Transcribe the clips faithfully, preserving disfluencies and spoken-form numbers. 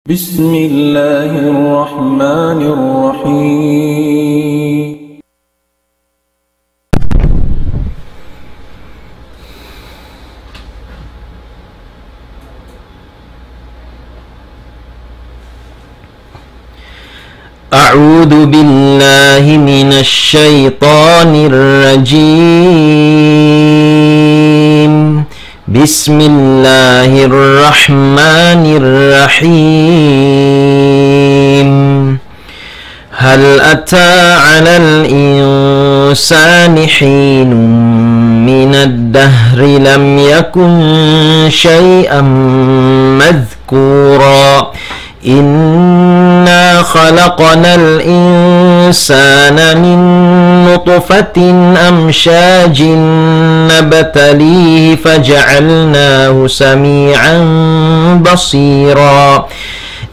بسم الله الرحمن الرحيم. أعوذ بالله من الشيطان الرجيم. بسم الله الرحمن الرحيم. هل أتى على الإنسان حين من الدهر لم يكن شيئا مذكورا. إنا خلقنا الإنسان من نطفة أمشاج نبتليه فجعلناه سميعا بصيرا.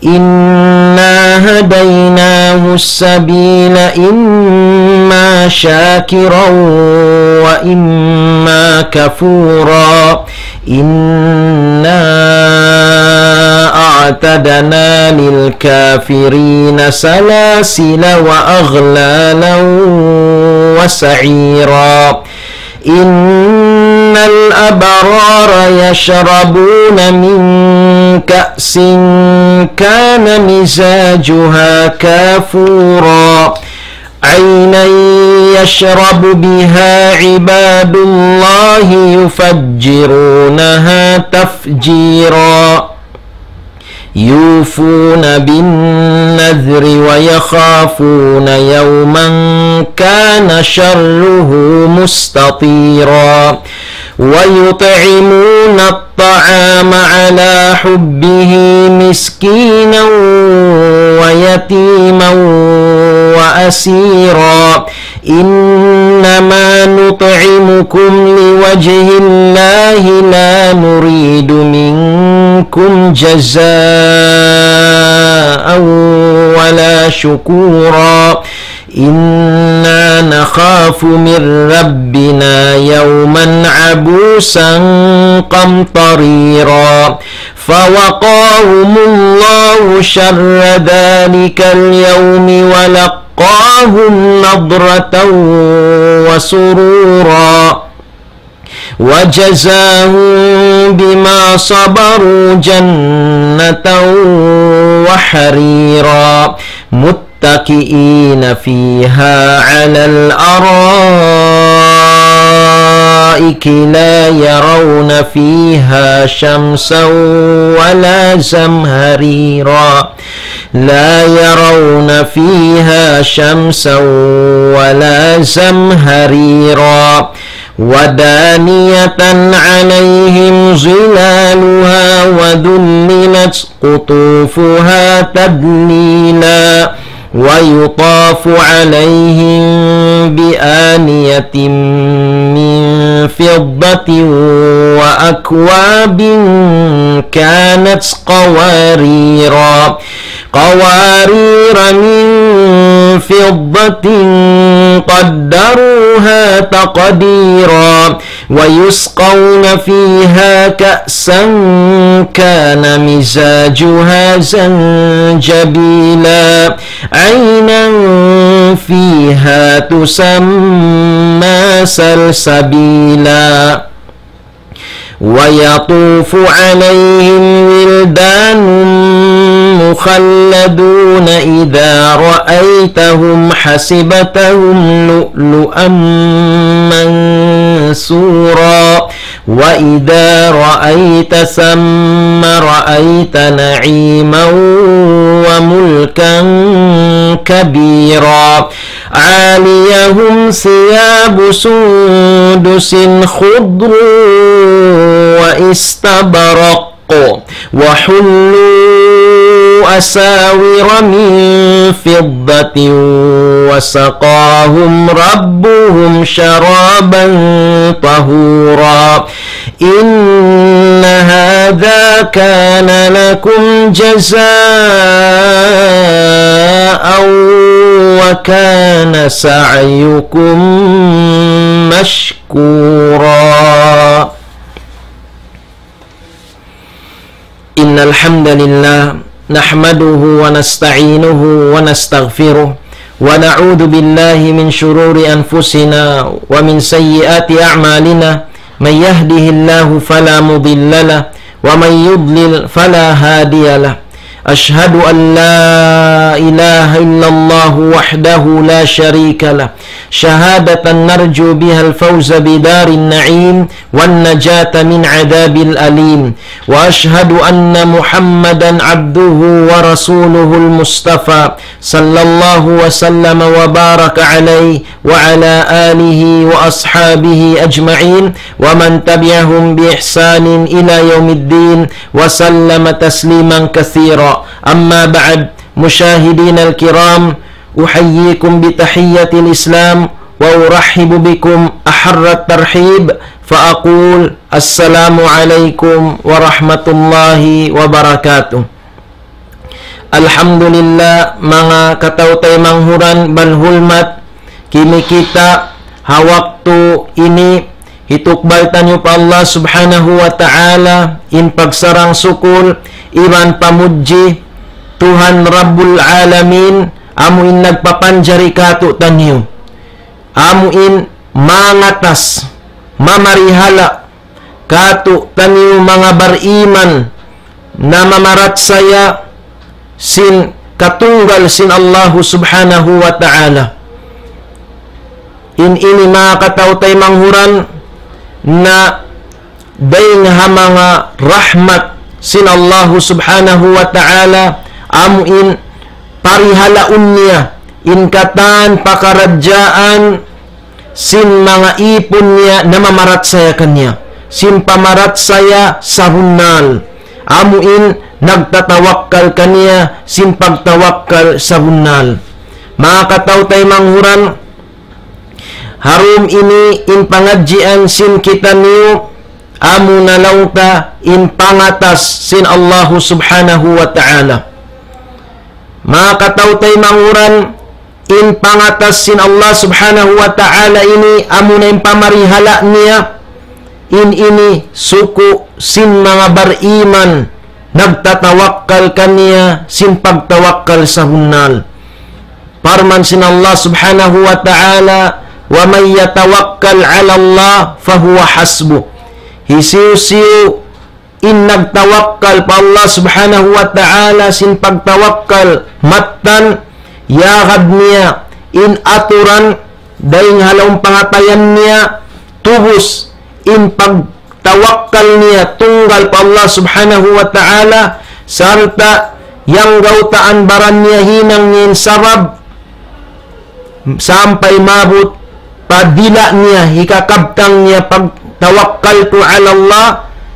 إنا هديناه السبيل إما شاكرا وإما كفورا. إنا أعتدنا للكافرين سلاسل وأغلالا وسعيرا. إن الأبرار يشربون من كأس كان مزاجها كافورا. عينا يشرب بها عباد الله يفجرونها تفجيرا. يوفون بالنذر ويخافون يوما كان شره مستطيرا. ويطعمون الطعام على حبه مسكينا ويتيما وأسيرا. إنما نطعمكم لوجه الله لا نريد منكم جزاء ولا شكورا. إنا نخاف من ربنا يوما عبوسا قمطريرا. فوقاهم الله شر ذلك اليوم ولقاهم نضرة وسرورا. وجزاهم بما صبروا جنة وحريرا. متكئين فيها على الأرائك لا يرون فيها شمسا ولا زمهريرا. لا يرون فيها شمسا ولا زمهريرا. ودانية عليهم ظلالها وذللت قطوفها تذليلا. ويطاف عليهم بآنية من فضة وأكواب كانت قواريرا. قوارير من فضة قدروها تقديرا. ويسقون فيها كأسا كان مزاجها زنجبيلا. عينا فيها تسمى سلسبيلا. ويطوف عليهم ولدان مخلدون إذا رأيتهم حسبتهم لؤلؤا منثورا. وإذا رأيت ثم رأيت نعيما وملكا كبيرا. عاليهم ثياب سندس خضر واستبرق وحلوا أساور من فضة وسقاهم ربهم شرابا طهورا. إن هذا كان لكم جزاء وكان سعيكم مشكورا. إن الحمد لله نحمده ونستعينه ونستغفره، ونعوذ بالله من شرور أنفسنا ومن سيئات أعمالنا. من يهده الله فلا مضل له، ومن يضلل فلا هادي له. أشهد أن لا إله إلا الله وحده لا شريك له، شهادة نرجو بها الفوز بدار النعيم والنجاة من عذاب الأليم. وأشهد أن محمدا عبده ورسوله المصطفى، صلى الله وسلم وبارك عليه وعلى آله وأصحابه أجمعين ومن تبعهم بإحسان إلى يوم الدين وسلم تسليما كثيرا. أما بعد، مشاهدينا الكرام، أحييكم بتحية الإسلام وأرحب بكم أحر الترحيب، فأقول: السلام عليكم ورحمة الله وبركاته. Alhamdulillah, manga kataw-taymanghuran bal hulmat, kimikita' ha waktu ini, hitukbal taniyu pa Allah Subhanahu wa Ta'ala in pagsarang-sukul iban pamudji, Tuhan Rabbul Alamin, amu in nagpapanjari kātu'niyu, amu in mangatas, mamarihala' kātu'niyu manga bariman, namamaratsaya sin katunggal sin Allahu Subhanahu wa Ta'ala. In ini, manga kataw-taymanghuran, na dayng ha manga rahmat sin Allahu Subhanahu wa Ta'ala, amu in parihalaun niya in katan pakaradjaan sin manga īpun niya namamaratsaya kaniya, sin pamaratsaya sabunnal, amu in nagtatawakkal kaniya sin pagtawakkal sabunnal. Manga kataw-taymanghuran, ha dum ini in pangadjian sin kitaniyu, amu na laung ta in pangatas sin Allahu Subhanahu wa Ta'ala. Manga kataw-taymanghuran, in pangatas sin Allah Subhanahu wa Ta'ala ini, amu na in pamarihala' niya, in ini suku' sin manga bariman, nagtatawakkal kaniya sin pagtawakkal sabunnal. Parman sin Allah Subhanahu wa Ta'ala, ومن يتوكل على الله فهو حسبه. Hisiyu-siyu in nagtawakkal pa Allah Subhanahu wa Ta'ala sin pagtawakkal mattan, yagad niya in aturan dayng ha lawm pangatayan niya, tubus in pagtawakkal niya tunggal pa Allah Subhanahu wa Ta'ala, sarta' yan gautaan baran niya hinang niya in sabab, sampay maabut pa dila' niya, hikakabtang niya pag توكلت على الله,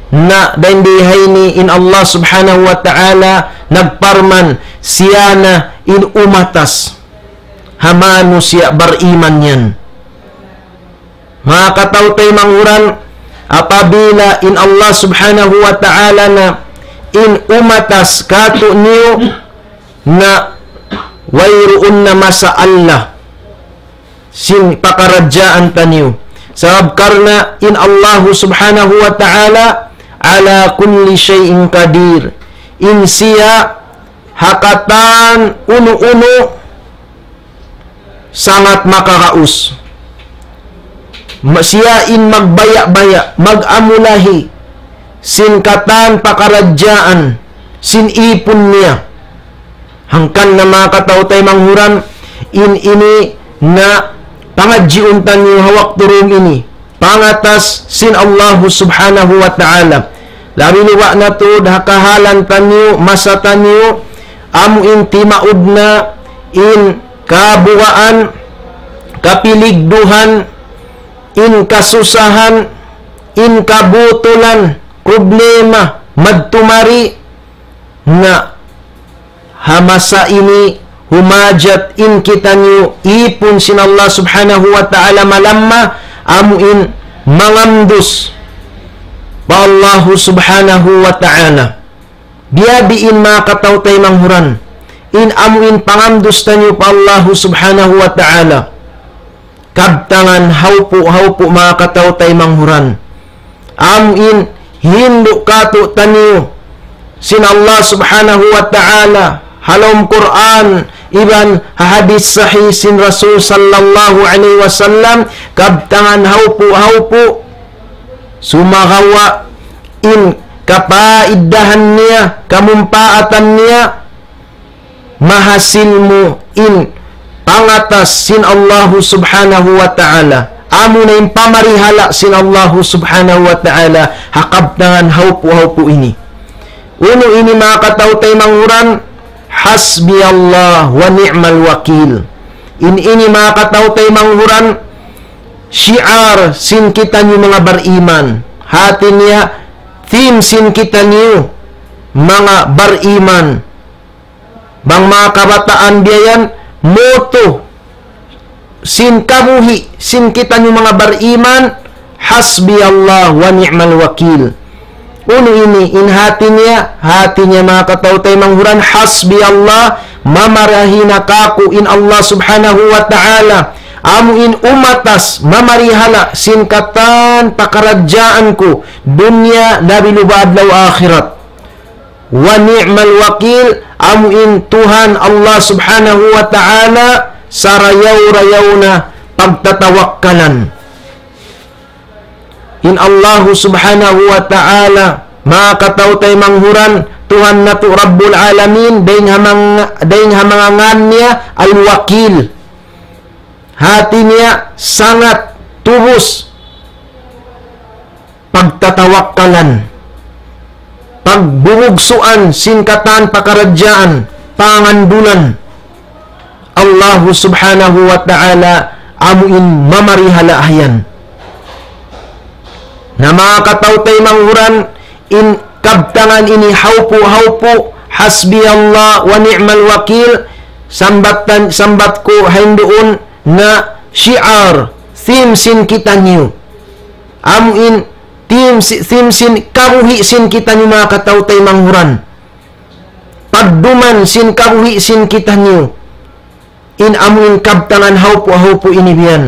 na dayn di ha ini in Allah Subhanahu wa Ta'ala nagparman, siya na in umatas ha manusiya' bariman yan. Manga kataw-taymanghuran, apabila in Allah Subhanahu wa Ta'ala na in umatas kātu'niyu, na wayruun na masalah sin pakaradjaan taniyu. Sabab karna' in Allahu Subhanahu wa Ta'ala على كل شيء قدير. In siya ha katan unu-unu sangat makaraus. Ma-, siya in magbaya'-baya', mag-amulahi sin katan pakaradjaan sin īpun niya. Hangkan na, manga kataw-taymanghuran, in ini na pangadjiun taniyu ha waktu dum ini, pangatas sin Allahu Subhanahu wa Ta'ala. Labi luba' na tuud ha kahalan taniyu, masa taniyu, amu in timaud na in kabugaan, kapiligduhan, in kasusahan, in kabutulan, problema, madtu mari, na ha masa ini humajat in kitaniyu īpun sin Allah Subhanahu wa Ta'ala malamma, amu in mangamdus pa Allahu Subhanahu wa Ta'ala. Biya' diin, manga kataw-taymanghuran, in amu in pangamdus taniyu pa Allahu Subhanahu wa Ta'ala. Kabtangan haupu'-haupu', manga kataw-taymanghuran. Amu in hindu' kātu'niyu sin Allah Subhanahu wa Ta'ala, ha lawm Qur'an, iban ha hadith sahih sin Rasul sallallahu alayhi wasallam, kabtangan hawpu'-hawpu', sumagawa' in kapaiddahan niya, kamumpaatan niya, mahasil mu in pangatas sin Allahu Subhanahu wa Ta'ala. Amuna in pamarihala sin Allahu Subhanahu wa Ta'ala ha kabtangan hawpu'-hawpu' ini. Unu ini, manga kataw-taymanghuran? Hasbiyallah wa ni'mal wakil. In ini, manga kataw-taymanghuran, shi'ar sin kitaniyu manga bariman. Hati niya, theme sin kitaniyu manga bariman. Bang manga kabataan biya' yan, motto sin kabuhi' sin kitaniyu manga bariman, hasbiyallah wa ni'mal wakil. Unu ini? In hati niya, hati niya, manga kataw-taymanghuran, hasbiyallah, mamarahi na kāku' in Allah Subhanahu wa Ta'ala, amu in umatas, mamarihala sin katan pakaradjaan ku, dunya labi luba adlaw akhirat. Wa ni'mal wakil, amu in Tuhan Allah Subhanahu wa Ta'ala sarayaw-rayaw na pagtatawakkalan. In Allahu Subhanahu wa Ta'ala, manga kataw-taymanghuran, Tuhan natu' Rabbul Alamin, dayng ha mang-, dayng ha manga ngān niya Al-Wakil. Hati niya sangat tubus pagtatawakkalan, pagbubugsuan sin katan pakaradjaan, pangandulan. Allahu Subhanahu wa Ta'ala amu in mamarihala hayan. Na manga kataw-taymanghuran, in kabtangan ini hawpu'-hawpu', hasbiyallah wa ni'mal wakil, sambatan, sambat ku ha yan duun na shi'ar, theme sin kitaniyu. Amu in theme si-, theme sin kabuhi' sin kitaniyu manga kataw-taymanghuran. Pagduman sin kabuhi' sin kitaniyu. In amu in kabtangan hawpu'-hawpu' ini biya' yan.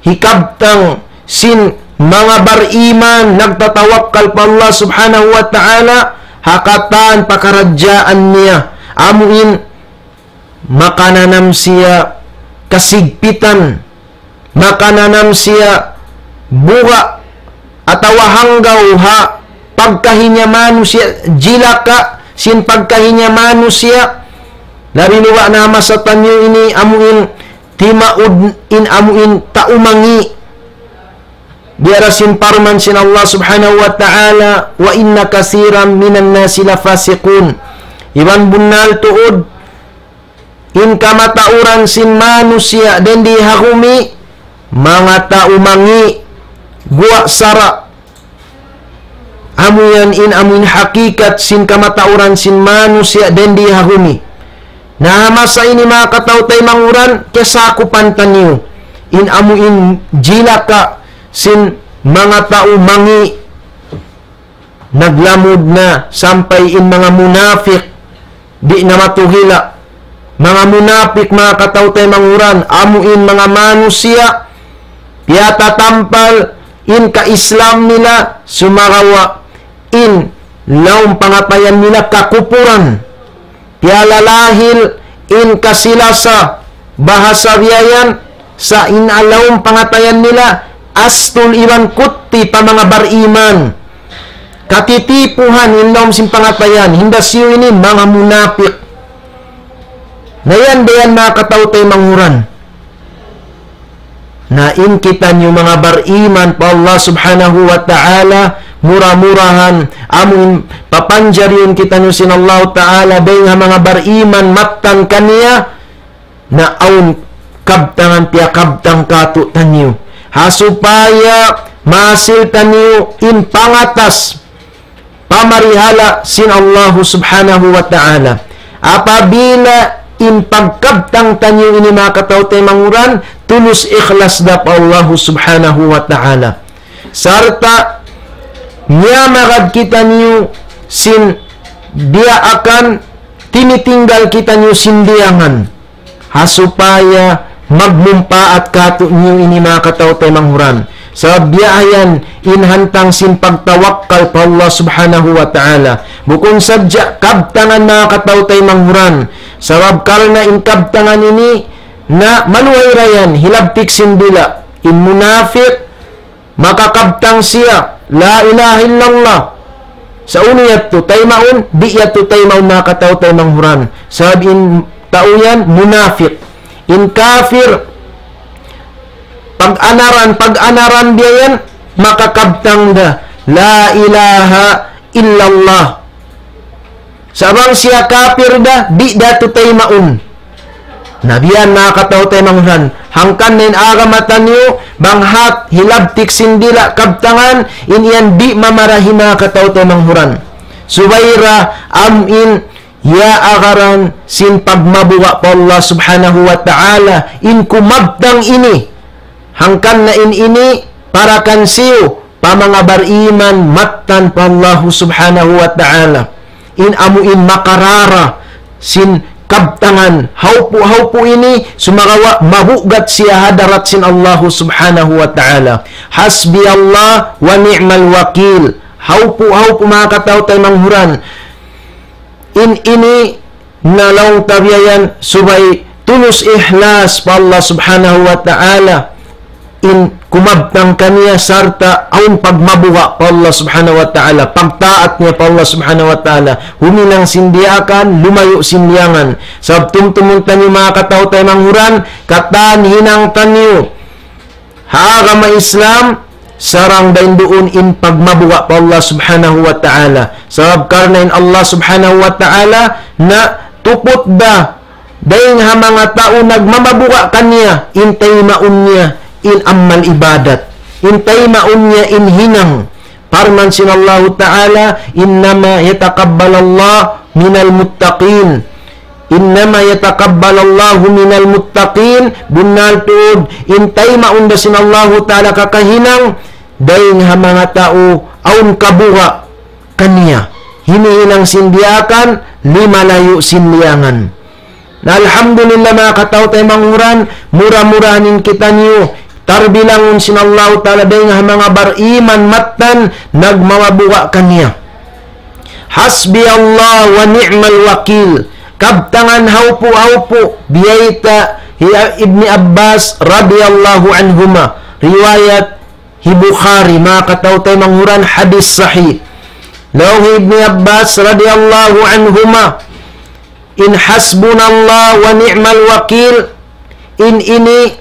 Hikabtang sin manga bariman nagtatawakkal pa Allah Subhanahu wa Ta'ala, ha katan pakaradjaan niya. Amu in makananam siya kasigpitan, makananam siya buga' atawa hanggaw ha pagkahi niya manusiya', jilaka sin pagkahi niya manusiya'. Labi luba na masa taniyu ini amu in timaud in amu in tau mangi'. Biya' da sin parman sin Allah Subhanahu wa Ta'ala, وإن كثيرا من الناس لفاسقون. Iban bunnal tuud, in kamatauran sin manusiya' dayn di ha gumi, manga tau mangi', guwa' sara'. Amu yan in amu in hakikat sin kamatauran sin manusiya' dayn di ha gumi. Na ha masa ini manga kataw-taymanghuran, kiyasakupan taniyu in amu in jilaka sin manga tau mangi'. Naglamud na sampay in manga munapik, di' na matuhila. Manga munapik, manga kataw-taymanghuran, amu in manga manusiya', piyatatampal in ka-Islam nila, sumagawa' in lawm pangatayan nila kakupuran. Piyalalahil in kasilasa bahasa biya' yan, sa' in ha lawm pangatayan nila, astul iban kutti pa manga bariman. Katitipuhan in lawm sin pangatayan, hinda siyu ini manga munapik. Na yan dayn manga kataw-taymanghuran. Na in kitaniyu manga bariman pa Allah Subhanahu wa Ta'ala, mura-murahan, amun papanjariun kitaniyu sin Allah Ta'ala, dayn ha manga bariman mattan kaniya, na awn kabtangan piyakabtang kātu'niyu. Ha supaya mahasil taniyu in pangatas pamarihala sin Allahu Subhanahu wa Ta'ala. Apabila in pagkabtang taniyu ini manga kataw-taymanghuran, tulus ikhlas da pa Allahu Subhanahu wa Ta'ala. Sarta' miyamagad kitaniyu sin diyaakan, tinitinggal kitaniyu sin diyangan. Ha supaya magmumpaat kātu'niyu ini manga kataw-taymanghuran. Sabab biya' yan in hantang sin pagtawakkal pa Allah Subhanahu wa Ta'ala. Bukun sadja kabtangan, manga kataw-taymanghuran. Sabab karna' in kabtangan ini na maluhay ra yan, hilabtik sin dila'. In munafik, makakabtang siya, "La ilaha illallah." Sa' unu yadtu taymaun? Di' yadtu taymaun, manga kataw-taymanghuran. Sabab in tau yan munafik. In kafir, pag-anaran, pag-anaran biya' yan, makakabtang da, "La ilaha illallah." Sa' bang siya kafir da, di' da tuud taymaun. Na biya' yan, manga kataw-taymanghuran. Hangkan na in agama taniyu, bang hat hilabtik sin dila' kabtangan, in yan di' mamarahi, manga kataw-taymanghuran. Subay ra amu in ya agaran sin pagmabuga' pa Allah Subhanahu wa Ta'ala, in kumabtang ini. Hangkan na in ini para kansiyu, pa manga bariman mattan pa Allah Subhanahu wa Ta'ala. In amu in makarara sin kabtangan hawpu'-hawpu' ini, sumagawa' mabugat siya ha hadarat sin Allah Subhanahu wa Ta'ala. Hasbiyallah wa ni'mal wakil. Hawpu'-hawpu', manga kataw-taymanghuran. In ini na laung ta biya' yan, subay tulus ihlas pa Allah Subhanahu wa Ta'ala. In kumabtang kaniya sarta' awn pagmabuga' pa Allah Subhanahu wa Ta'ala, pagtaat niya pa Allah Subhanahu wa Ta'ala, huminang sin diyaakan, lumayu' sin liyangan. Sabab tumtumun taniyu, manga kataw-taymanghuran, katan hinang taniyu ha agama Islam, sarang dayn duun in pagmabuga' pa Allah Subhanahu wa Ta'ala. Sabab karna' in Allah Subhanahu wa Ta'ala na tuput da dayn ha manga tau nagmamabuga' kaniya, in taymaun niya in amal ibadat, in taymaun niya in hinang. Parman sin Allahu Ta'ala, "Innama yataqabbalullahu minal muttaqin." "Innama yataqabbalullahu minal muttaqin." Bunnal tuud, in taymaun da sin Allahu Ta'ala kakahinang dayn ha manga tau awn kabuga' kaniya. Hinihinang sin diyaakan, limalayu' sin liyangan. Na alhamdulillah, manga kataw-taymanghuran, mura-murahan in kitaniyu tarbilangun sin Allahu Ta'ala dayn ha manga bariman mattan nagmamabuga' kaniya. Hasbiyallah wa ni'mal wakil. Kabtangan hawpu'-hawpu', biyayta' hi Ibni Abbas radiyallahu anhuma. Riwayat hi Bukhari, manga kataw-taymanghuran, hadith sahih. Laung hi Ibni Abbas radiyallahu anhuma, in hasbunallah wa ni'mal wakil, in ini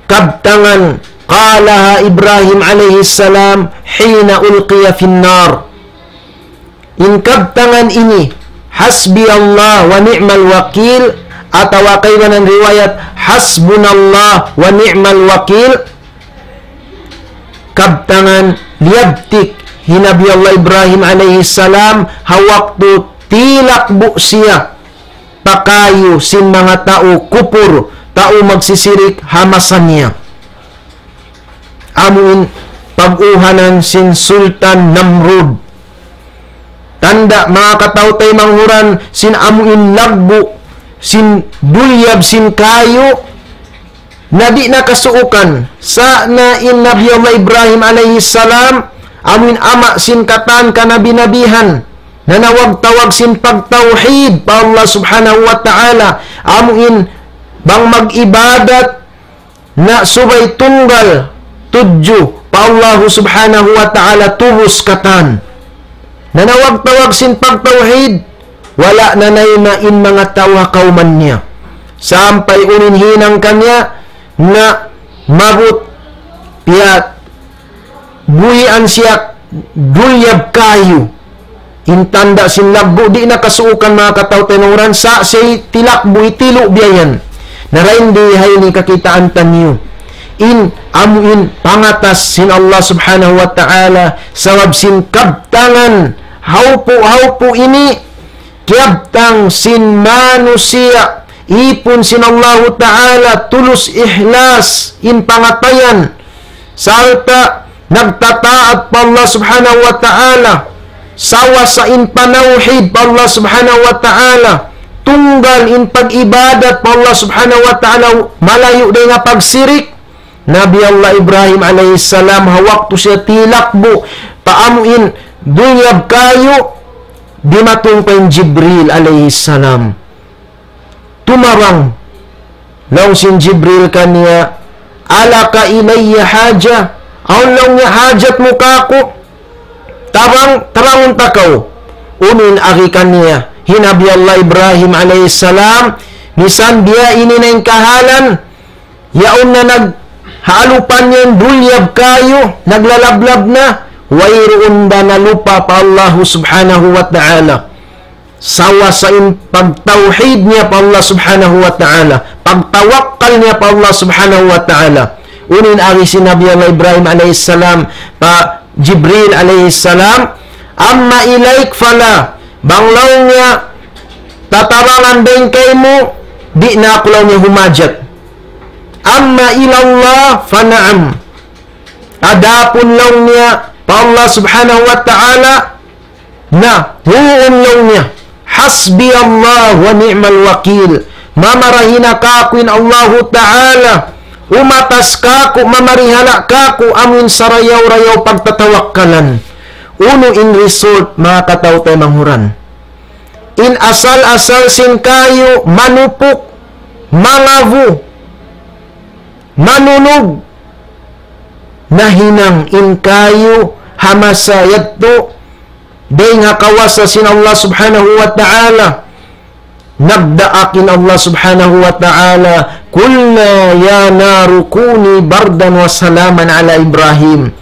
kabtangan, qalaha Ibrahim alayhi salam hina ulqiya fin nar. In kabtangan ini, hasbiyallah wa ni'mal wakil, atawa kaibanan riwayat, hasbunallah wa ni'mal wakil, kabtangan liyabtik hi Nabi Allah Ibrahim alayhi salam ha waktu tilakbu' siya pa kayu sin manga tau kupur, tau magsisirik ha masa niya. Amu in pag-uhanan sin Sultan Namrud. Tanda', manga kataw-taymanghuran, sin amu in laggu', sin dulyab, sin kayu, na di' na kasuukan. Sa' na in Nabi Allah Ibrahim alayhi salam, amu in ama' sin katan kanabi-nabihan, nanawag-tawag sin pagtawhid pa Allah Subhanahu wa Ta'ala, amu in bang mag-ibadat na subay tunggal tudju pa Allah Subhanahu wa Ta'ala tubus katan. Nanawag-tawag sin pagtawhid, wala' nanayma in manga tau ha kawman niya. Sampay unu in hinang kaniya na maabut piyagbuhian siya dulyab kayu. In tanda' sin laggu' di' na kasuukan, manga kataw-taymanghuran, sa' siya tilakbu', hitilu' biya' yan. Na dayn di ha ini kakitaan taniyu in amu in pangatas sin Allah Subhanahu wa Ta'ala, sabab sin kabtangan hawpu'-hawpu' ini, kiyabtang sin manusiya', ipun sin Allahu Ta'ala, tulus ihlas in pangatayan, sarta' nagtataat pa Allah Subhanahu wa Ta'ala, sawasa in panawhid pa Allah Subhanahu wa Ta'ala, tunggal in pag-ibadat pa Allah Subhanahu wa Ta'ala, malayu' dayn ha pagsirik, Nabi Allah Ibrahim alayhi salam, ha waktu siya tilakbu' pa amuin dunya kayu, dimatung pa in Jibril alayhi salam. Tumabang. Laung sin Jibril kaniya, "Alaka ilayya haja?" Awn laung niya hajat mu kaku'? Tabang, tabangun ta kaw. Unu in agi kaniya hi Nabi Allah Ibrahim alayhi salam, misan biya' ini na in kahalan, yaun na naghalupan niya in dunya kayu, naglalablab na, wayruun da nalupa pa Allah subhanahu wa ta'ala. Sawa sa in pagtawhid niya pa Allah subhanahu wa ta'ala, pagtawakkal niya pa Allah subhanahu wa ta'ala. Unu in agi sin Nabi Allah Ibrahim alayhi salam pa Jibril alayhi salam, "Amma ilayk fala," bang laung niya tatabangan dayn kaymu, di' na aku laung niya humajat. "Amma ilallah fa na'am." Adapun laung niya pa Allah subhanahu wa ta'ala, na, huun laung niya, "Hasbi Allah wa ni'mal wakil." Mamarahi na kaku' in Allahu Ta'ala, umatas kaku', mamarihala kaku', amuin sarayaw-rayaw pagtatawakkalan. Unu in result, manga kataw-taymanghuran? In asal-asal sin kayu, manupuk, mangavu, manunug, nahinang in kayu, ha masa yadtu, dayn ha kawasa sin Allah subhanahu wa ta'ala, nagdaak in Allah subhanahu wa ta'ala, "Qulna ya naru kuni bardan wa salaman ala Ibrahim."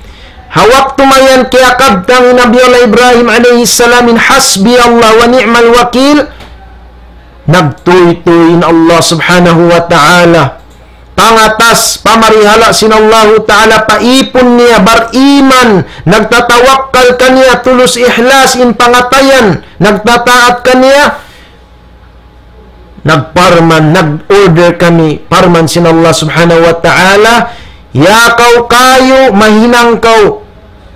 Ha waktu mayan kiyakabtang hi Nabi Allah Ibrahim alayhi salam in "Hasbi Allah wa ni'mal wakil," nagtuytuy in Allah subhanahu wa ta'ala pangatas, pamarihala sin Allahu Ta'ala pa īpun niya bariman, nagtatawakkal kaniya, tulus ihlas in pangatayan, nagtataat kaniya, nagparman, nag-order kami, parman sin Allah Subhanahu wa Ta'ala, "Ya kaw kayu, mahinang kaw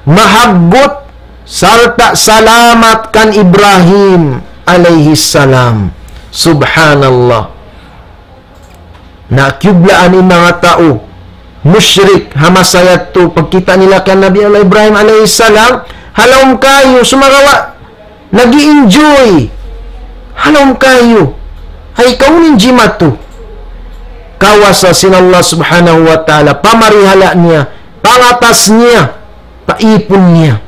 mahaggut sarta' salamat kan Ibrahim alayhi salam." Subhanallah. Na kiyublaan in manga tau mushrik ha masa yadtu, pagkita' nila kan Nabi Allah Ibrahim alayhi salam, ha lawm kayu, sumagawa' nag-i-enjoy ha lawm kayu. Ay, kaw in jimatu. Kawasa sin Allah Subhanahu wa Ta'ala, pamarihala niya, pangatas niya, paipun niya.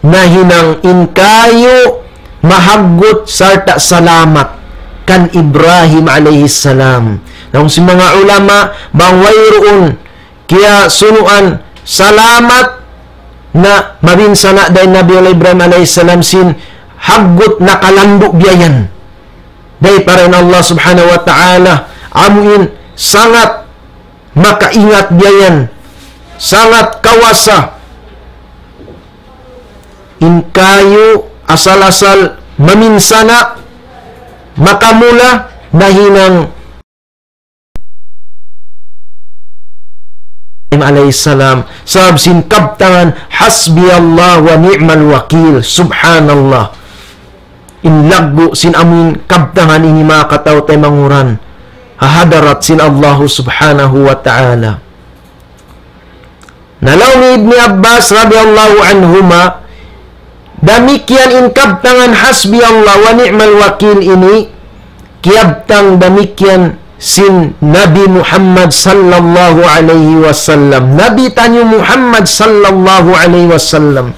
Nahinang in kayu mahaggut sarta' salamat kan Ibrahim alayhi salam. Laung sin manga ulama, bang wayruun kiyasunuan salamat, na mabinsana' da in Nabi Allah Ibrahim alayhi salam sin haggut nakalandu' biya' yan. Dayn pa dayn Allah Subhanahu wa Ta'ala, amuin sangat makaingat biya' yan, sangat kawasa. In kayu asal-asal maminsana', makamula, nahinang Ibrahim alayhi salam, sabab sin kabtangan, "Hasbi Allah wa ni'mal wakil." Subhanallah. In laggu' sin amuin kabtangan ini, manga kataw-taymanghuran, ha hadarat sin Allahu Subhanahu wa Ta'ala. Na laung hi Ibni Abbas radiyallahu anhuma, damikkiyan in kabtangan "Hasbi Allah wa ni'mal wakil" ini, kiyabtang damikkiyan sin Nabi Muhammad sallallahu alayhi wasallam. Nabi taniyu Muhammad sallallahu alayhi wasallam.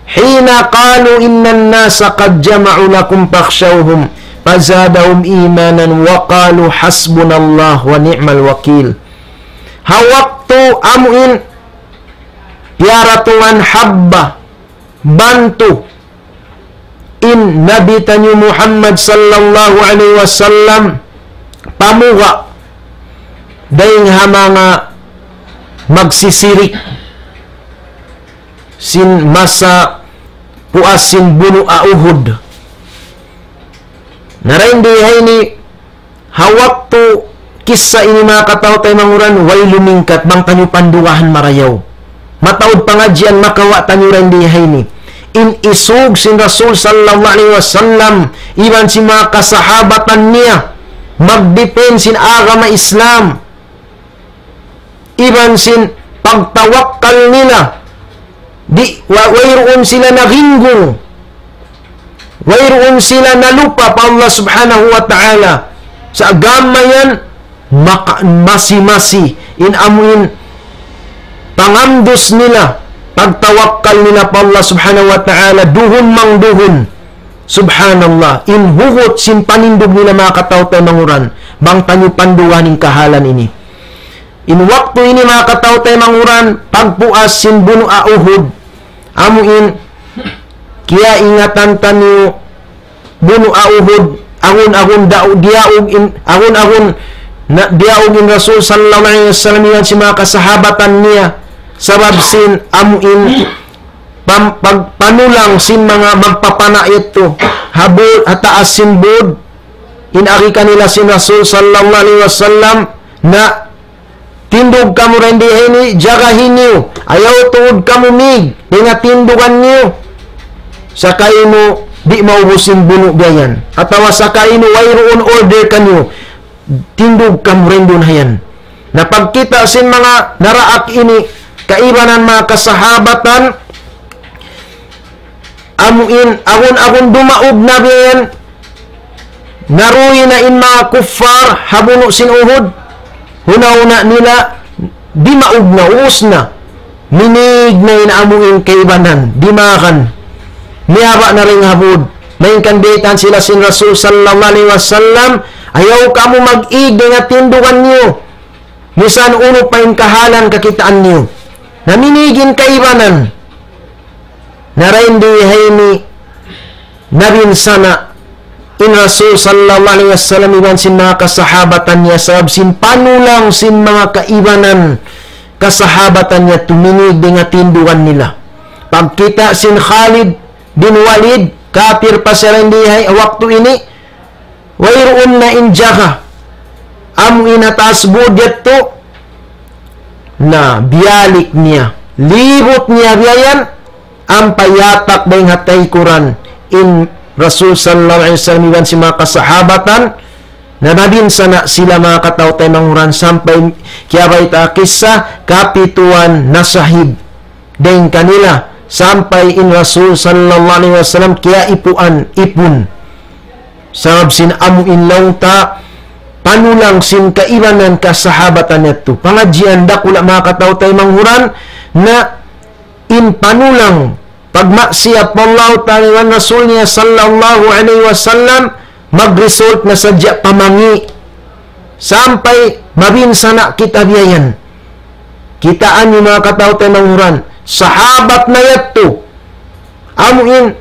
حين قالوا إن الناس قد جمعوا لكم فاخشوهم فزادهم إيمانا وقالوا حسبنا الله ونعم الوكيل. Ha waktu amuin piyaratungan habba, bantu, in Nabi taniyu Muhammad sallallahu alayhi wasallam, pamuga' dayn ha manga magsisirik sin masa puas sin bunu' Uhud. Na dayn di ha ini, ha waktu kissa ini, manga kataw-taymanghuran, way lumingkat, bang taniyu pandugahan marayaw. Mataud pangadjian makawa' taniyu dayn di ha ini. In isug sin Rasul sallallahu alayhi wasallam, iban sin manga kasahabatan niya, magdipin sin agama Islam. iban sin pagtawakkal nila, di', wa-, wayruun sila naginggung, wayruun sila nalupa pa Allah Subhanahu wa Ta'ala. Sa' agama yan, maka-, masi-masi in amuin pangamdus nila, pagtawakkal nila pa Allah Subhanahu wa Ta'ala, duhun mang duhun. Subhanallah, in hugut sin panindug nila, manga kataw-taymanghuran, bang taniyu pandugan in kahalan ini. In waktu ini, manga kataw-taymanghuran, pagpuas sin bunu' Uhud, amuin, kiyaingatan taniyu bunu' Uhud, agun-agun dau-, diyaug in, agun-agun na, diyaug in Rasul sallallahu alayhi wasallam iban sin manga kasahabatan niya, sabab sin amuin pam-, pag-, panulang sin manga magpapana' yadtu, ha bu-, ha taas sin bud, in agi kanila sin Rasul sallallahu alayhi wasallam, na tindug kamu dayn di ha ini, jagahi niyu, ayaw tuud kamu mīg dayn ha tindugan niyu, sakainu di' maubus in bunu' biya' yan, atawa sakainu wayruun order kaniyu, tindug kamu dayn duun ha yan. Na pagkita' sin manga naraak ini, kaibanan manga kasahabatan, amuin agun-agun dumaug na biya' yan, naruy na in manga kuffar ha bunu' sin Uhud, huna-huna nila, dimaug na, ubus na. Minīg na in amuin kaibanan, dimakan. Miyaba' na dayn ha bud. Malayngkan biyaytaan sila sin Rasul sallallahu alayhi wasallam, ayaw kamu mag-ig dayn ha tindugan niyu, misan unu pa in kahalan kakitaan niyu. Na minīg in kaibanan. Na dayn di ha ini, nabinsana' in Rasul sallallahu alayhi wasallam iban sin manga kasahabatan niya, sabab sin panulang sin manga kaibanan kasahabatan niya, tuminīg dayn ha tindugan nila. Pagkita' sin Khalid bin Walid, kapir pa siya dayn di ha waktu ini, wayruun na in jaga, amuin ha taas bud yadtu, na biyalik niya, libut niya biya' yan, ampa yatak dayn ha taykuran in Rasul sallallahu alayhi wasallam iban sin manga kasahabatan, na nabinsana' sila, manga kataw-taymanghuran, sampay kiyabayta' kissa, kapituan nasahid dayn kanila, sampay in Rasul sallallahu alayhi wasallam kiyaipuan ipun. Sabab sin amuin laung ta panulang sin kaibanan kasahabatan yadtu. Pangadjian dakula', manga kataw-taymanghuran, na in panulang pagmaksiyat pa Allah Ta'ala iban Rasul niya sallallahu alayhi wasallam, mag-result na sadja pa mangi'. Sampay mabinsana' kita biya' yan. Kitaa niyu, manga kataw-taymanghuran, sahabat na yadtu, amuin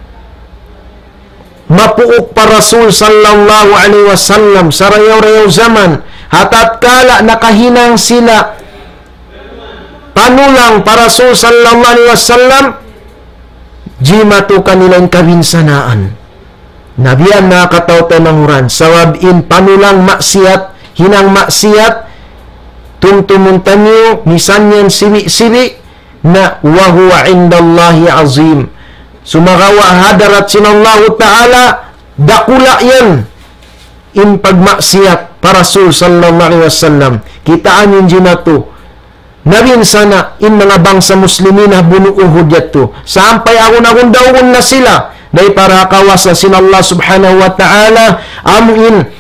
mapuuk pa Rasul sallallahu alayhi wasallam, sarayaw-rayaw jaman, ha tatkala nakahinang sila panulang pa Rasul sallallahu alayhi wasallam, jimatu kanila in kabinsanaan. Na biya' yan, manga kataw-taymanghuran, sabab in panulang maksiyat, hinang maksiyat, tumtumun taniyu, misan yan sibi'-sibi', na وهو عند الله عظيم. Sumagawa' ha hadarat sin Allahu Ta'ala, dakula' yan in pagmaksiyat pa Rasul sallallahu alayhi wasallam. Kitaa niyu in jimatu, nabinsana' in manga bangsa Muslimin ha bunu' Uhud yadtu. Sampay agun-agun daugun na sila dayn pa kawasa sin Allah Subhanahu wa Ta'ala, amuin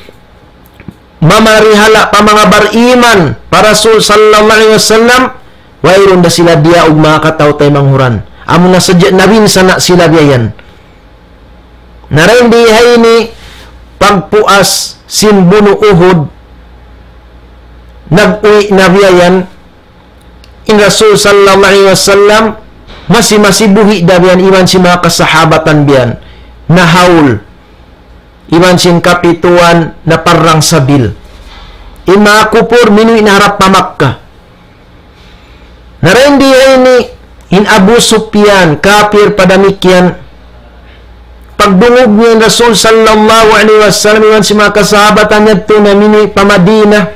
mamarihala' pa manga bariman pa Rasul sallallahu alayhi wasallam, wayruun da sila diyaug, manga kataw-taymanghuran. Amuna sadja nabinsana' sila biya' yan. Na dayn di ha ini, pagpuas sin bunu' Uhud, nag-uwi' na biya' yan in Rasul sallallahu alayhi wasallam, masi-masi buhi' da biya' yan iban sin manga kasahabatan biya' yan. Nahaul iban sin kapituan na parrang sabil. In manga kupur, minuwi' na harap pa Makkah. Na dayn di ha ini, in Abu Sufyan, kapir pa damikkiyan, pagdungug niya in Rasul sallallahu alayhi wasallam iban sin manga kasahabatan yadtu na minuwi' pa Madinah,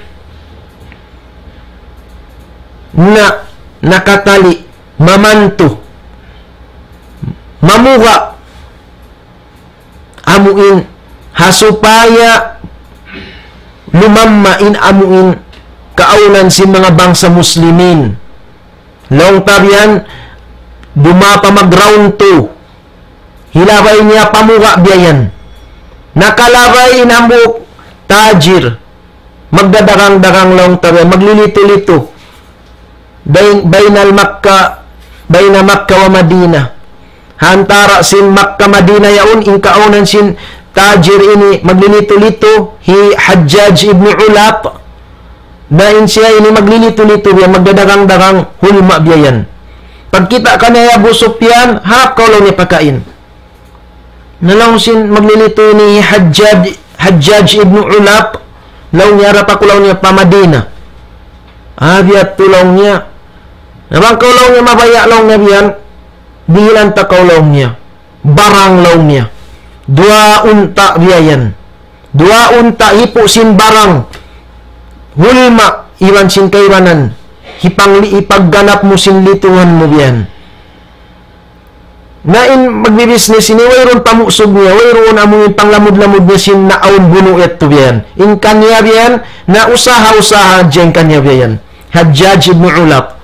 na nakatali, mamantu, mamuga', amuin, ha supaya lumamma in amuin kaawnan sin manga bangsa Muslimin. Laung ta biya' yan, dumā pa mag-round two. Hilabay niya pamuga' biya' yan. Nakalabay in hambuuk tajir. Magdadagang-dagang laung ta biya' yan, maglilitu-litu. Bayn-, baynal Makka, bayna Makka wa Madina. Ha antara' sin Makka Madina yaun, in kaawnan sin tajir ini maglilitu-litu, hi Hajjaj ibn Ulap. Na in siya ini maglilitu-litu biya', magdadagang-dagang hulma biya' yan. Pagkita' kaniya hi Abu Sufyan, harap kaw laung niya pakain. Na laung sin maglilitu ini hi Hajjaj, Hajjaj ibn Ulap, laung niya harap aku laung niya pa Madina. Ah, biya' tu laung niya. Na bang kaw laung niya mabaya' laung niya biya' yan, dihilan ta kaw laung niya. Barang laung niya. Duwa unta' biya' yan. Duwa unta' hipu' sin barang. Hulma iban sin kaibanan. Hipangli-, hipagganap mu sin lituhan mu biya' yan. Na in magbibisnis ini, wayruun pamusug niya, wayruun amu in panglamud-lamud niya sin naawn bunu' yadtu biya' yan. In kaniya biya' yan, na usaha-usaha hadja in kaniya biya' yan. Hajjaj ibn Ulap.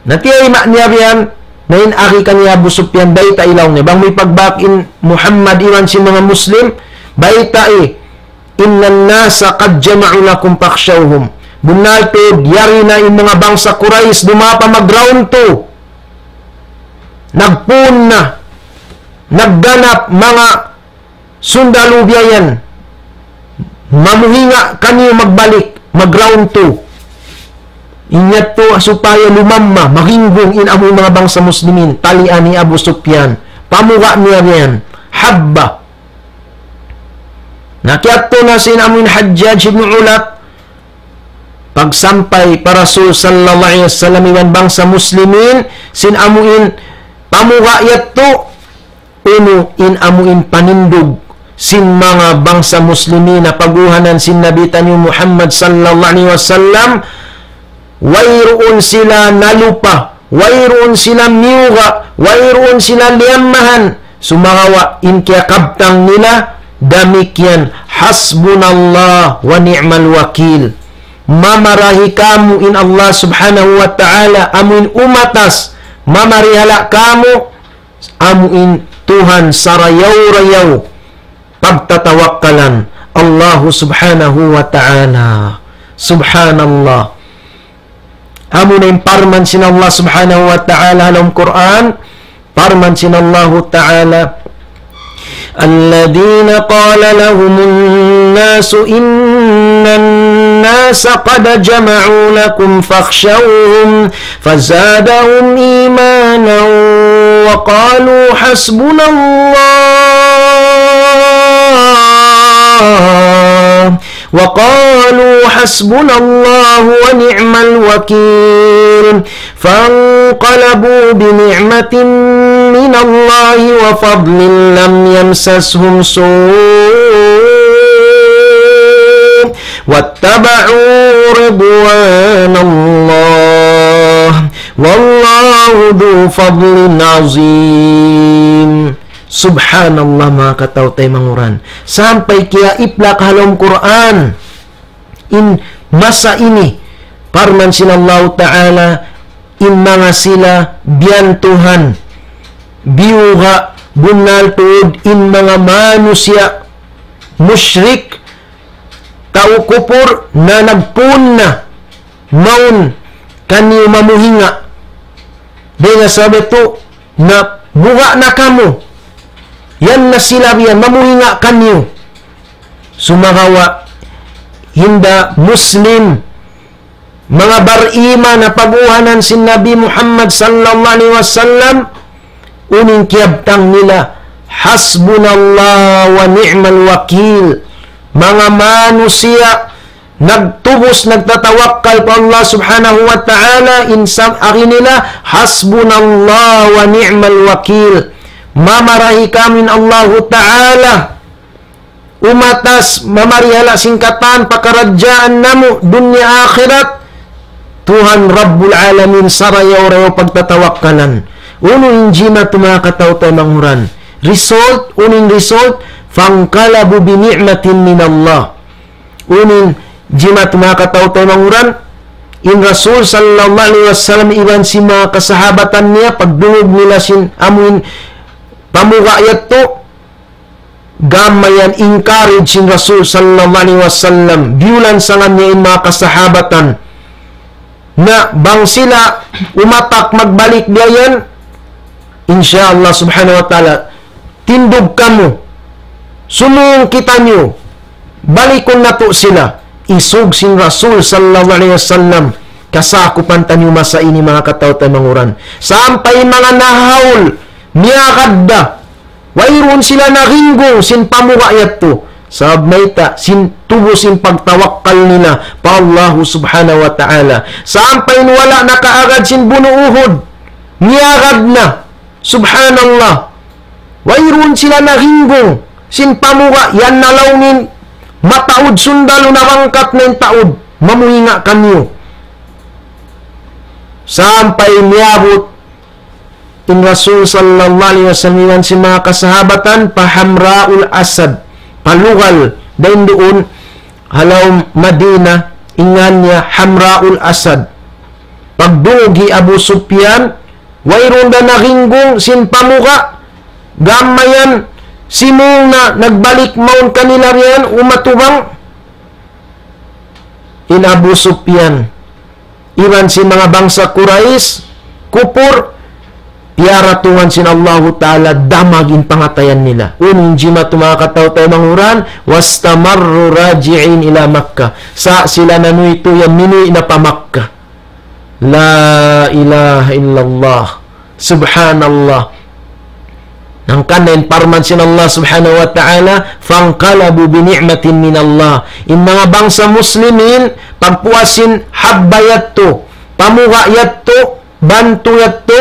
Na tiyayma' niya biya' yan, na in agi kaniya Abu Sufyan, baytai laung niya. Bang mu ipagbak in Muhammad iban sin manga Muslim, baytai, إن الناس قد جمعوا لكم فاخشوهم. Bunnal tuud, yari na in manga bangsa Quraysh, dumā pa mag-round two. Nagpun na, nagganap manga sundalu biya' yan. Mamuhinga' kaniyu magbalik, mag-round two. In yadtu supaya lumamma, maginggung in amu in manga bangsa Muslimin, talian hi Abu Sufyan. Pamuga' niya biya' yan. Habba. Na kiyadtu na sin amu in Hajjaj ibn Ulap, pagsampay pa Rasul sallallahu alayhi wasallam iban bangsa Muslimin, sin amu in pamuga' yadtu, unu in amu in panindug sin manga bangsa Muslimin ha pag'uhanan sin Nabi taniyu Muhammad sallallahu alayhi wasallam, wayruun sila nalupa, wayruun sila miyuga', wayruun sila liyammahan, sumagawa' in kiyakabtang nila, damikkiyan, حسبنا الله ونعم الوكيل. Mamarahi kāmu' in Allah subhanahu wa ta'ala, amu in umatas, mamarihala' kāmu', amu in Tuhan sarayaw-rayaw pagtatawakkalan, Allahu subhanahu wa ta'ala. Subhanallah. Amu na in parman sin Allah subhanahu wa ta'ala ha lawm Qur'an, parman sin Allahu ta'ala, الذين قال لهم الناس إن الناس قد جمعوا لكم فاخشوهم فزادهم إيمانا وقالوا حسبنا الله، وقالوا حسبنا الله ونعم الوكيل. فانقلبوا بنعمة من الله وفضل لم يمسسهم سوء واتبعوا رضوان الله والله ذو فضل عظيم. Subhanallah, manga kataw-taymanghuran. Sampay kiyaiplak ha lawm Qur'an in masa ini, parman sin Allahu ta'ala, in manga sila biyantuhan, biyuga', bunnal tuud in manga manusiya' mushrik, tau kupur, na nagpun na mawn kaniyu mamuhinga'. Dayn ha sabab yadtu, na buga' na kamu. Yan na sila biya' mamuhinga' kaniyu. Sumagawa', hinda Muslim, manga bar-iman ha pag'uhanan sin Nabi Muhammad sallallahu alayhi wasallam, unu in kiyabtang nila, حسبنا الله ونعم الوكيل. Manga manusiya' nagtubus, nagtatawakkal pa Allah subhanahu wa ta'ala, in sam-, agi nila, حسبنا الله ونعم الوكيل. Mamarahi kami in Allahu ta'ala. Umatas, mamarihala' sin katan pakaradjaan namu', dunya akhirat. Tuhan Rabbul Alamin, sarayaw-rayaw pagtatawakkalan. Unu in jimatu, manga kataw-taymanghuran? Result, unu in result? فانقلبوا بنعمة من الله. Unu in Jimat manga kataw-taymanghuran, in Rasul sallallahu alayhi wasallam iban sin manga kasahabatan niya, pagdungug nila sin amuin pamuga' yadtu, gam mayan encourage sin Rasul sallallahu alayhi wasallam, biyulansangan niya in manga kasahabatan. Na bang sila umatak magbalik biya' yan, insya Allah subhanahu wa ta'ala, tindug kamu, sumūng kitaniyu, balikun natu' sila, isug sin Rasul sallallahu alayhi wasallam, kasakupan taniyu masa ini manga kataw-taymanghuran. Sampay manga nahaul, miyagad da, wayruun sila naringgung sin pamuga' yadtu. Sabab mayta', sin tubu sin pagtawakkal nila pa Allahu subhanahu wa ta'ala. Sampay in wala' nakaagad sin bunu' Uhud, miyagad na. Subhanallah. Wayruun sila naringgung sin pamuga', yan na laung in mataud sundalu, nabangkat na in taud, mamuhinga kaniyu. Sampay miyabut in Rasul sallallahu alayhi wasallam iban sin manga kasahabatan pa Hamra'ul Asad, pa lugal dayn duun ha lawm Madina, in ngan niya Hamra'ul Asad. Pagdungug hi Abu Sufyan, wayruun da naringgung sin pamuga', gam mayan simūng na nagbalik mawn kanila yan, umatubang. In Abu Sufyan iban sin manga bangsa Quraysh, kupur, piyaratungan sin Allahu Ta'ala damag in pangatayan nila. Unu in jimat manga kataw-taymanghuran, واستمروا راجعين إلى مكة. Sa' sila nanuytuy yan minuwi' na pa Makkah. La ilaha illallah. Subhanallah. Hangkan na in parman sin Allah subhanahu wa ta'ala, فانقلبوا بنعمة من الله. In manga bangsa muslimin, pagpuas sin habba yadtu, pamuga' yadtu, bantu' yadtu,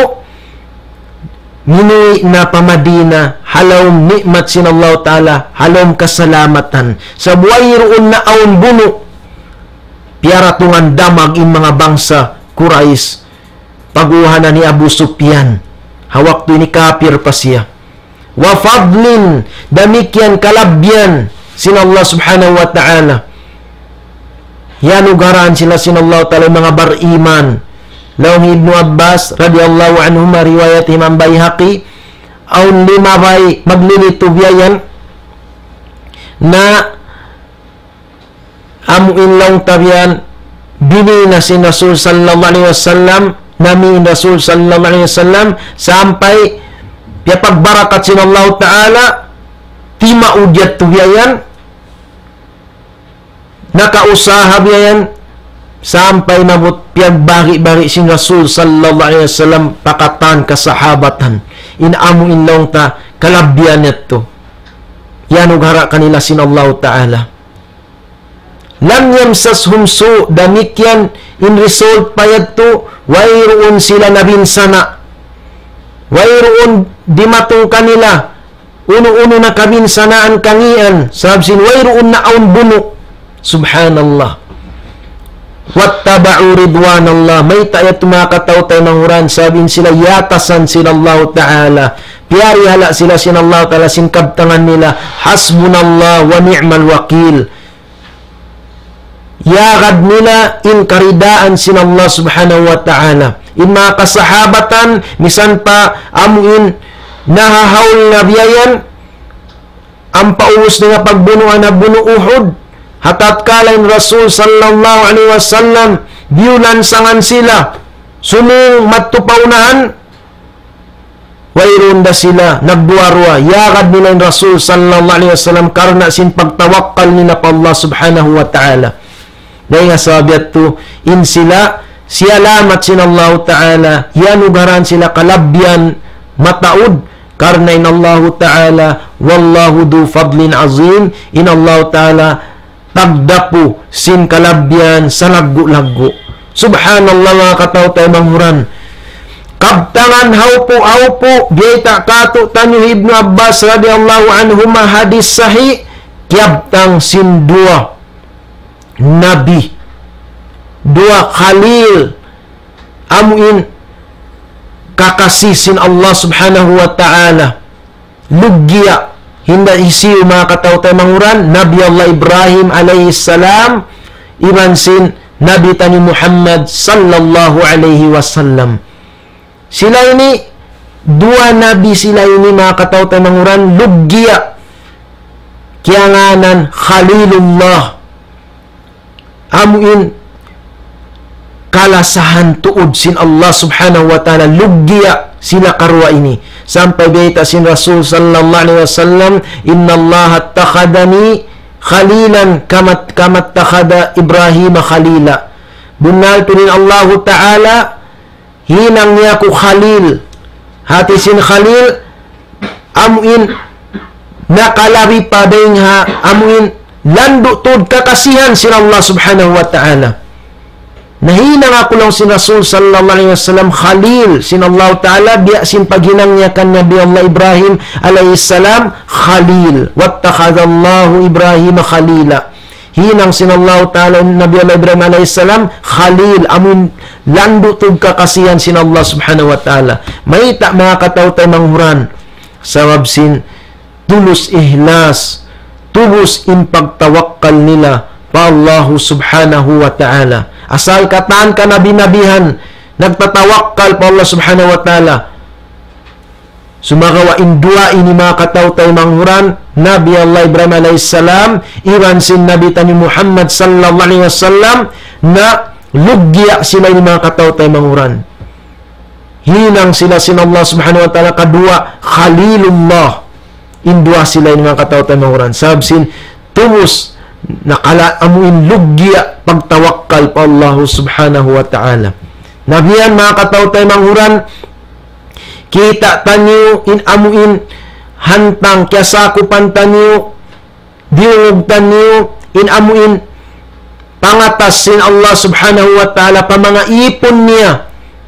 minuwi' na pa Madina, ha lawm ni'mat sin Allah ta'ala, ha lawm kasalamatan. Sabab wayruun na awn bunu', piyaratungan damag in manga bangsa Quraysh. Pag-uhanan hi Abu Sufyan, ha waktu ini kapir pa siya. وفضل, damikkiyan kalabbihan sin Allah subhanahu wa ta'ala. Iyanugarahan sila sin Allah ta'ala manga bariman. Laung hi Ibnu Abbas radiyallahu anhuma, riwayat Imam Bayhaqi, awn limabay maglilitu biya' yan na amu in laung ta biya' yan, bini na sin Rasul sallallahu alayhi wasallam, nami in Rasul sallallahu alayhi wasallam, sampay piyapagbarakat sin Allah ta'ala, timaud yadtu biya' yan, nakausaha biya' yan, sampay maabut piyagbari-bari sin Rasul sallallahu alayhi wasallam pa katan kasahabatan. In amu in laung ta kalabbihan yadtu, iyanugara kanila sin Allah ta'ala. لم يمسسهم سوء, damikkiyan in result pa yadtu, wayruun sila nabinsana'. Wayruun dimatung kanila unu-unu na kabinsanaan kangīan, sabab sin wayruun na awn bunu'. Subhanallah. واتبعوا رضوان الله. Mayta' yadtu manga kataw-taymanghuran, sabab in sila iyatasan sin Allah ta'ala. Piyarihala sila sin Allah ta'ala sin kabtangan nila, حسبنا الله ونعم الوكيل. Iyagad nila in karidaan sin Allah subhanahu wa ta'ala. In manga kasahabatan, misan pa amu in nahahaul na biya' yan, ampa ubus nila pagbunuan ha bunu' Uhud, ha tatkala in Rasul sallallahu alayhi wasallam, biyulansangan sila, sumūng madtu pa unahan, wayruun da sila nagduwa-ruwa, iyagad nila in Rasul sallallahu alayhi wasallam karna' sin pagtawakkal nila pa Allah subhanahu wa ta'ala. Dayn ha sabab yadtu, in sila, siyalamat sin Allahu ta'ala, iyanugarahan sila kalabbihan mataud, karna' in Allahu ta'ala, والله ذو فضل عظيم, in Allahu ta'ala, tagdapu sin kalabbihan salaggu'-laggu'. Subhanallah, manga kataw-taymanghuran. Kabtangan haupu'-haupu', biyayta' kātu'niyu hi Ibnu Abbas radiyallahu anhuma, hadis sahih, kiyabtang sin duwa nabi, duwa khalil, amu in kakasi sin Allah subhanahu wa ta'ala. Luggiya, hinda hisiyu, manga kataw-taymanghuran, Nabi Allah Ibrahim alayhi salam, iban sin Nabi taniyu Muhammad sallallahu alayhi wasallam. Sila ini, duwa nabi sila ini, manga kataw-taymanghuran, luggiya, kiyangānan Khalilullah. Amu in kalasahan tuud sin Allah Subhanahu wa Ta'ala, luggiya sila karuwa ini. Sampay bayta' sin Rasul sallallahu alayhi wasallam, إن الله اتخذني خليلا كما كما اتخذ إبراهيم خليلا. Bunnal tuud in Allahu Ta'ala hinang niya aku Khalil. Hāti sin Khalil, amu in nakalabi pa dayn ha, amu in landu' tuud kakasihan sin Allah Subhanahu wa Ta'ala. Na hinang aku laung sin Rasul sallallahu alayhi wasallam Khalil sin Allah Ta'ala, biya' sin paghinang niya kan Nabi Allah Ibrahim alayhi salam Khalil. واتخذ الله إبراهيم خليلا. Hinang sin Allah Ta'ala Nabi Allah Ibrahim alayhi salam Khalil, amu in landu' tuud kakasihan sin Allah Subhanahu wa Ta'ala. Mayta', manga kataw-taymanghuran? Sabab sin tulus ihlas, tubus in pagtawakkal nila pa Allah Subhanahu wa Ta'ala. Asal katan kanabi-nabihan nagtatawakkal pa Allah Subhanahu wa Ta'ala. Sumagawa' in duwa ini, manga kataw-taymanghuran, Nabi Allah Ibrahim alayhi salam, iban sin Nabi taniyu Muhammad sallallahu alayhi wasallam, na luggiya sila ini, manga kataw-taymanghuran. Hinang sila sin Allah Subhanahu wa Ta'ala kaduwa Khalilullah. In duwa sila ini, manga kataw-taymanghuran. Sabab sin tubus nakala amu in luggiya pagtawakkal pa Allah Subhanahu wa Ta'ala. Na biya' yan, manga kataw-taymanghuran, kita' taniyu in amu in hantang kiyasakupan taniyu, diyungug taniyu in amu in pangatas sin Allah Subhanahu wa Ta'ala pa manga īpun niya,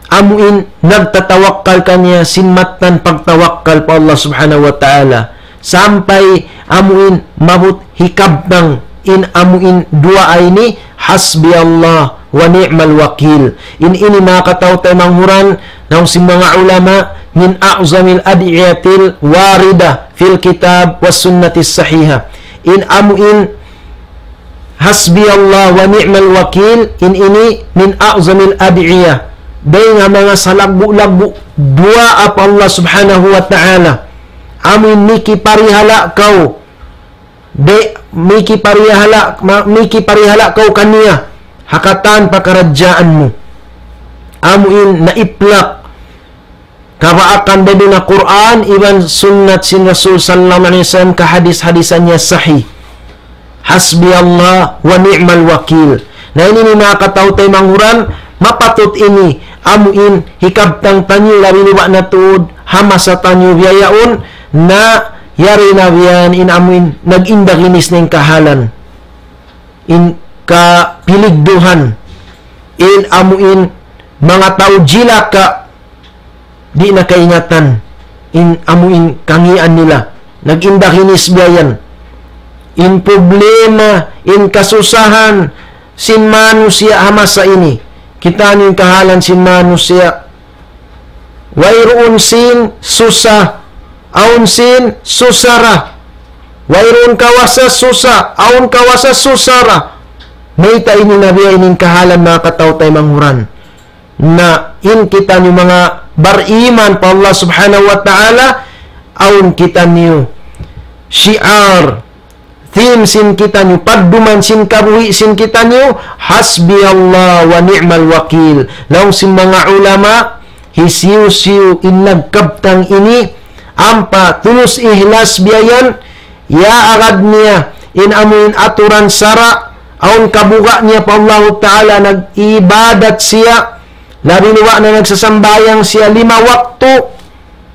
amu in nagtatawakkal kaniya sin mattan pagtawakkal pa Allah Subhanahu wa Ta'ala. Sampay amu in maabut hikabtang in amu in duwaa ini, حسبي الله ونعم الوكيل. In ini, manga kataw-taymanghuran, laung sin manga ulama, من أعظم الأدعية الواردة في الكتاب والسنة الصحيحة. In amu in حسبي الله ونعم الوكيل, in ini من أعظم الأدعية. Dayn ha manga salaggu'-laggu' duwaa pa Allah Subhanahu wa Ta'ala. Amu in mikiparihala' kaw, di' mikiparihala', ma-, mikiparihala' kaw kaniya ha katan pakaradjaan mu. Amu in naiplak kabaakan dayn ha Qur'an iban sunnat sin Rasul sallallahu alayhi wasallam, kahadis-hadisan niya sahih. حسبي الله ونعم الوكيل. Na ini, manga kataw-taymanghuran, mapatut ini amu in hikabtang taniyu labi luba' na tuud ha masa taniyu biya' yaun, na yari na biya' yan in amu in nag-indaginis na in kahalan, in kapiligduhan, in amu in manga tau jilaka, di' na kaingatan in amu in kangīan nila. Nag-indaginis biya' yan. In problema, in kasusahan sin manusiya' ha masa ini. Kitaa niyu in kahalan sin manusiya'. Wayruun sin susa, awn sin susara. Wayruun kawasa susa, awn kawasa susara. Mayta' ini na biya' ini in kahalan, manga kataw-taymanghuran? Na in kitaniyu manga bariman pa Allah Subhanahu wa Ta'ala, awn kitaniyu shi'ar, theme sin kitaniyu, padduman sin kabuhi' sin kitaniyu, حسبي الله ونعم الوكيل. Laung sin manga ulama, hisiyu-siyu in nagkabtang ini, ampa tulus ihlas biya' yan, iyaagad niya in amu in aturan sara', awn kabuga' niya pa Allahu Ta'ala, nag-ibadat siya, labi luba' na nagsasambahayang siya lima waktu,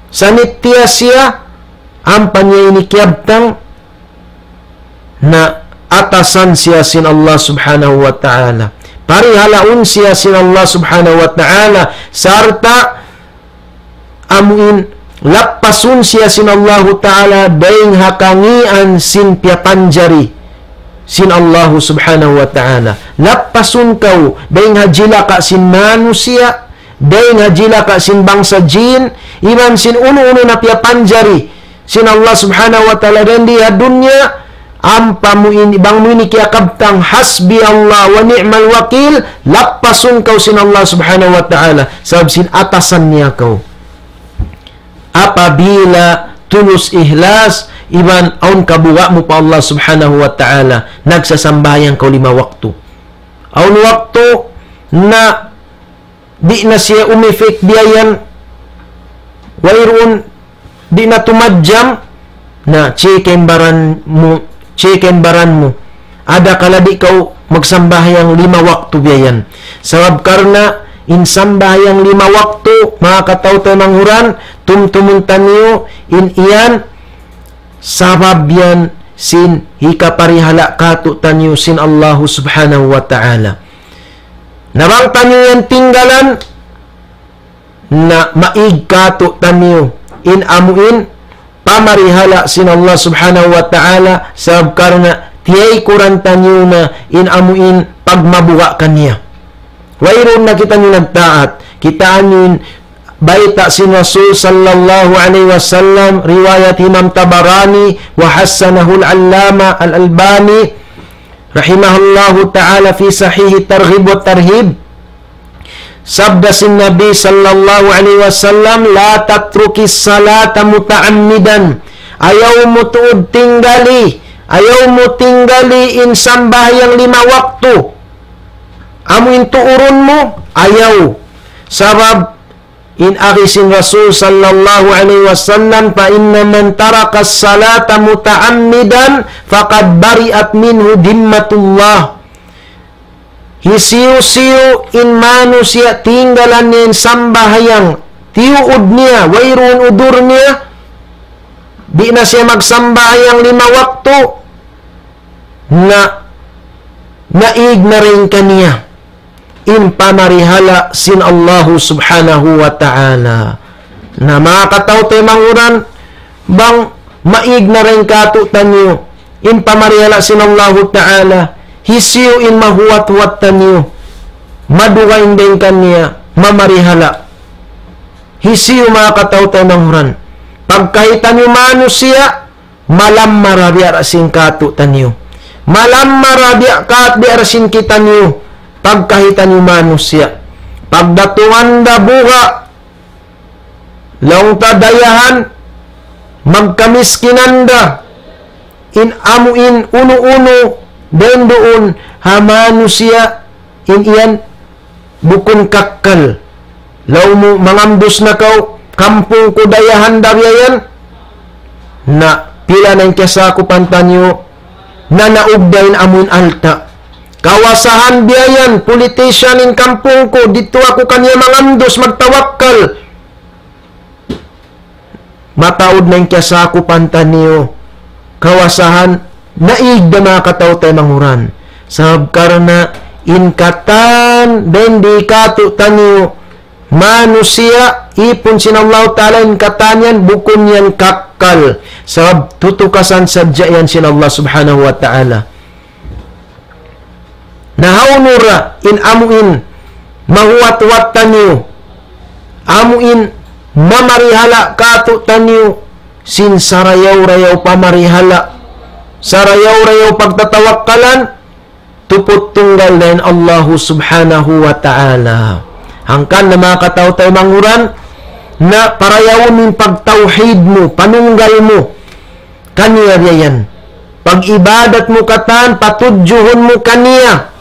sanit tiya siya, ampa niya ini kiyabtang, na atasan siya sin Allah Subhanahu wa Ta'ala. Parihalaun siya sin Allah Subhanahu wa Ta'ala, sarta' amu in lappasun siya sin Allahu Ta'ala dayng ha kangīan sin piyapanjari sin Allahu Subhanahu wa Ta'ala. Lappasun kaw dayng ha jilaka sin manusiya', dayng ha jilaka sin bangsa jin, iban sin unu-unu na piyapanjari sin Allah Subhanahu wa Ta'ala dayng di ha dunya, ampa mu ini, bang mu ini kiyakabtang, حسبي الله ونعم الوكيل, lappasun kaw sin Allah Subhanahu wa Ta'ala, sabab sin atasan niya kaw. Apabila tulus ikhlas, iban awn kabuga' mu pa Allah Subhanahu wa Ta'ala, nagsasambahayang kaw lima waktu. Awn waktu na di' na siya umifik biya' yan, wayruun, di' na tumadjam, na, check in baran mu, check in baran mu. Adakala di' kaw magsambahayang lima waktu biya' yan. Sabab karna' in sambahayang lima waktu, manga kataw-taymanghuran, tumtumun taniyu, in iyan, sabab yan sin hikaparihala' katu'taniyu sin Allahu Subhanahu wa Ta'ala. Na bang taniyu yan tinggalan, na maig katu'taniyu in amuin pamarihala' sin Allah Subhanahu wa Ta'ala, sabab karna' tiyaykuran taniyu na in amuin pagmabuga' kaniya. Wayruun na kitaniyu nagtaat. Kitaa niyu in bayta' sin Rasul sallallahu alayhi wasallam, riwayat Imam Tabarani, وحسنه العلامة الألباني رحمه الله تعالى في صحيح الترغيب والترهيب. Sabda sin Nabi sallallahu alayhi wasallam, لا تترك الصلاة متعمدا. Ayaw mu tuud tinggali, ayaw mu tinggali in sambahayang lima waktu. Amu in tuurun mu, ayaw. Sabab in agi sin Rasul sallallahu alayhi wasallam, فإن من ترك الصلاة متعمدا فقد برئت منه ذمة الله. Hisiyu-siyu in manusiya' tinggalan niya in sambahayang, tiyuud niya, wayruun udur niya, di' na siya magsambahayang lima waktu, na, naig na dayn kaniya in pamarihala' sin Allahu Subhanahu wa Ta'ala. Na manga kataw-taymanghuran, bang maig na dayn katu'taniyu in pamarihala' sin Allahu Ta'ala, hisiyu in mahuwat-huwat taniyu, madugaing dayn kaniya, mamarihala'. Hisiyu, manga kataw-taymanghuran. Pagkahi taniyu manusiya', malamma ra biya' da sin katu'taniyu. Malamma ra biya' kat-, biya' da sin kitaniyu. Pagkahi taniyu manusiya'. Pagdatungan da buga', laung ta dayahan, magkamiskinan da, in amu in unu-unu, dayn duun, ha manusiya', in iyan, bukun kakkal. Laung mu, mangamdus na kaw, kampung ku dayahan da biya' yan. Na, pila na in kiyasakupan taniyu, na naug da in amu in alta'. Kawasahan biya' yan, politician in kampung ku, didtu aku kaniya mangamdus, magtawakkal. Mataud na in kiyasakupan taniyu, kawasahan, naig da, manga kataw-taymanghuran. Sabab karna' in katan, dayn di katu'taniyu, manusiya', ipun sin Allah Ta'ala, in katan yan, bukun yan kakkal. Sabab tutukasan sadja yan sin Allah Subhanahu wa Ta'ala. Na hawnu ra in amu in mahuwat-huwat taniyu, amu in mamarihala' katu'taniyu, sin sarayaw-rayaw pamarihala', sarayaw-rayaw pagtatawakkalan, tuput tunggal dayn Allahu Subhanahu wa Ta'ala. Hangkan na manga kataw-taymanghuran, na parayawun in pagtawhid mu, panunggal mu, kaniya biya' yan. Pag-ibadat mu katan, patudjuhun mu kaniya.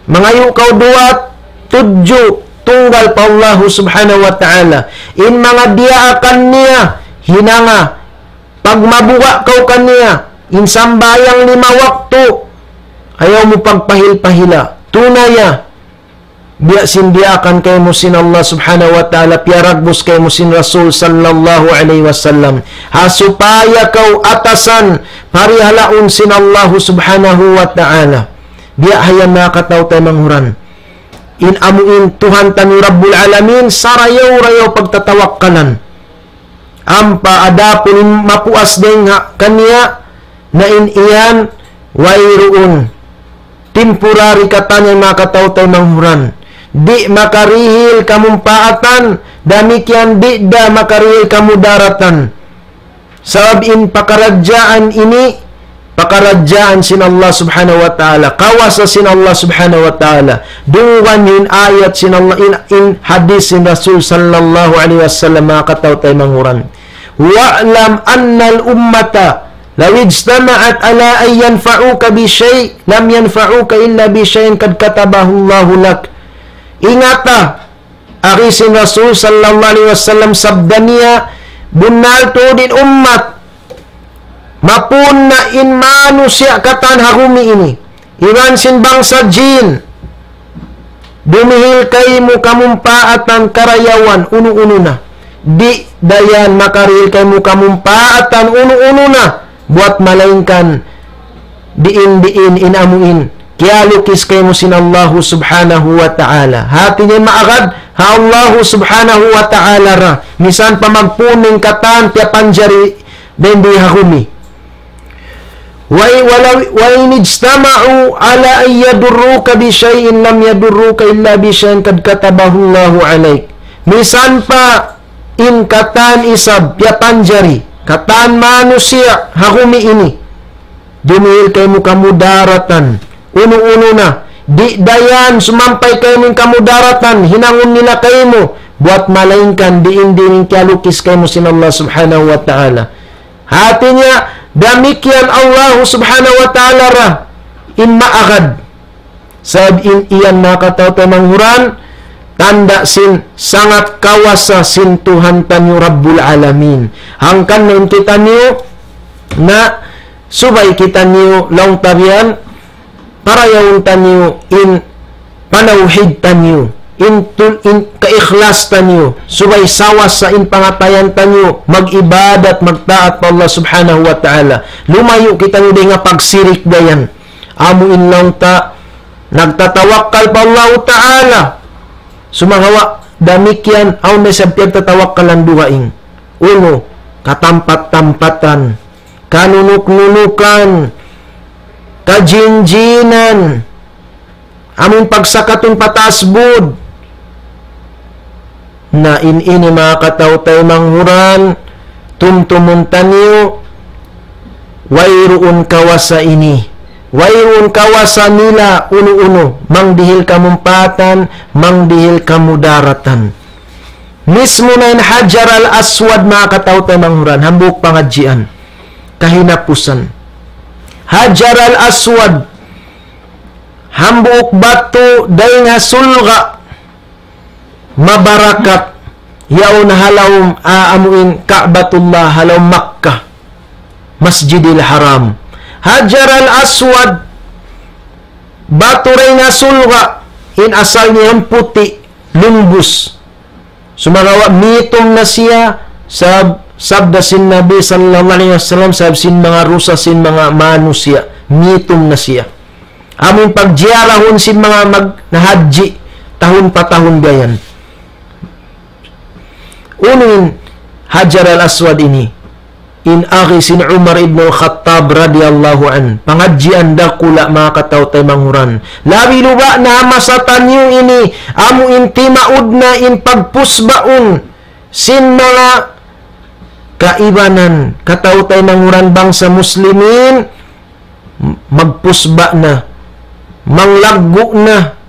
Mangayu' kaw duwa, tudju, tunggal pa Allahu Subhanahu wa Ta'ala. In manga diyaakan niya, hinanga, pagmabuga' kaw kaniya, in sambahayang lima waktu, ayaw mu pagpahil-pahila. Tunaya, biya' sin diyaakan kaymu sin Allah Subhanahu wa Ta'ala, piyaragbus kaymu sin Rasul sallallahu alayhi wasallam. Ha supaya kaw atasan, parihalaun sin Allahu Subhanahu wa Ta'ala. Biya' ha yan, manga kataw-taymanghuran. In amu in Tuhan taniyu Rabbul Alamin, sarayaw-rayaw pagtatawakkalan. Ampa adapun in mapuas dayn ha kaniya, na in iyan wayruun. Temporary katan yan, manga kataw-taymanghuran. Di' makarihil kamumpaatan, damikkiyan di' da makarihil kamudaratan. Sabab in pakaradjaan ini, pakaradjaan sin Allah Subhanahu wa Ta'ala, kawasa sin Allah Subhanahu wa Ta'ala, dungan in ayat sin Allah, in, in hadith sin Rasul sallallahu alayhi wasallam, manga kataw-taymanghuran. واعلم أن الأمة لو اجتمعت على أن ينفعوك بشيء لم ينفعوك إلا بشيء قد كتبه الله لك. Ingata, agi sin Rasul sallallahu alayhi wasallam, sabda niya, bunnal tuud in ummat, mapun na in manusiya' katan ha gumi ini, iban sin bangsa jin, dumihil kaymu kamumpaatan karayawan unu-unu na. Di' dayan makarihil kaymu kamumpaatan unu-unu na, buwat malaingkan diin-diin in amuin kiyalukis kaymu sin Allahu Subhanahu wa Ta'ala. Hati niya maagad ha Allahu Subhanahu wa Ta'ala ra. Misan pa magpun in katan piyapanjari dayn di ha gumi. وإن ولو وإن اجتمعوا على أن يضروك بشيء لم يضروك إلا بشيء قد كتبه الله عليك. Misan pa in katan isab piyapanjari, katan manusiya' ha gumi ini, dumihil kaymu kamudaratan unu-unu na, di' dayan sumampay kaymu in kamudaratan hinangun nila kaymu, buwat malaingkan diin-diin in kiyalukis kaymu sin Allah Subhanahu wa Ta'ala. Hati niya, damikkiyan Allahu Subhanahu wa Ta'ala ra in maagad. Sabab in yan, manga kataw-taymanghuran, tanda' sin sangat kawasa sin Tuhan taniyu Rabbul Alamin. Hangkan na in kitaniyu na subay kitaniyu laung ta biyan, parayawun taniyu in panawhid taniyu, in tul-, in kaikhlas taniyu, subay sawasa in pangatayan taniyu, mag-ibadat, magtaat pa Allah Subhanahu wa Ta'ala. Lumayu' kitaniyu dayn ha pagsirik dayan. Amu in laung ta, nagtatawakkal pa Allahu Ta'ala. Sumagawa', damikkiyan, awn na isab piyagtatawakkalan dugaing. Unu, katampat-tampatan, kanunuk-nunukan, kajinjinan, amun pagsakatun pataas bud. Na in ini, manga kataw-taymanghuran, tumtumun taniyu, wayruun kawasa ini. Wayruun kawasa nila unu-unu, mangdihil kamumpaatan, mangdihil kamudaratan. Mismu na in Hajar al-Aswad, manga kataw-taymanghuran, hambuuk pangadjian. Kahinapusan. Hajar al-Aswad, hambuuk batu dayn ha sulga', mabarakat, yaun ha lawm, a, amu in Ka'batullah, ha lawm Makkah, Masjidil Haram. Hajar al-Aswad, batu dayn ha sulga', in asal niya yan puti', lungbus. Sumagawa' mitum na siya, sab-, sabda sin Nabi sallallahu alayhi wasallam, sabab sin manga rusa sin manga manusiya', mitum na siya. Amun pagziyarahun sin manga mag-, nahadji, tahun pa tahun biya' yan. Unu in Hajar al-Aswad ini? In agi sin Umar ibn al-Khattab radiyallahu anhu. Pangadjian dakula', manga kataw-taymanghuran. Labi luba' na ha masa taniyu ini, amu in timaud na in pagpusbaun sin manga kaibanan, kataw-taymanghuran bangsa Muslimin, m-, magpusba na, manglaggu' na,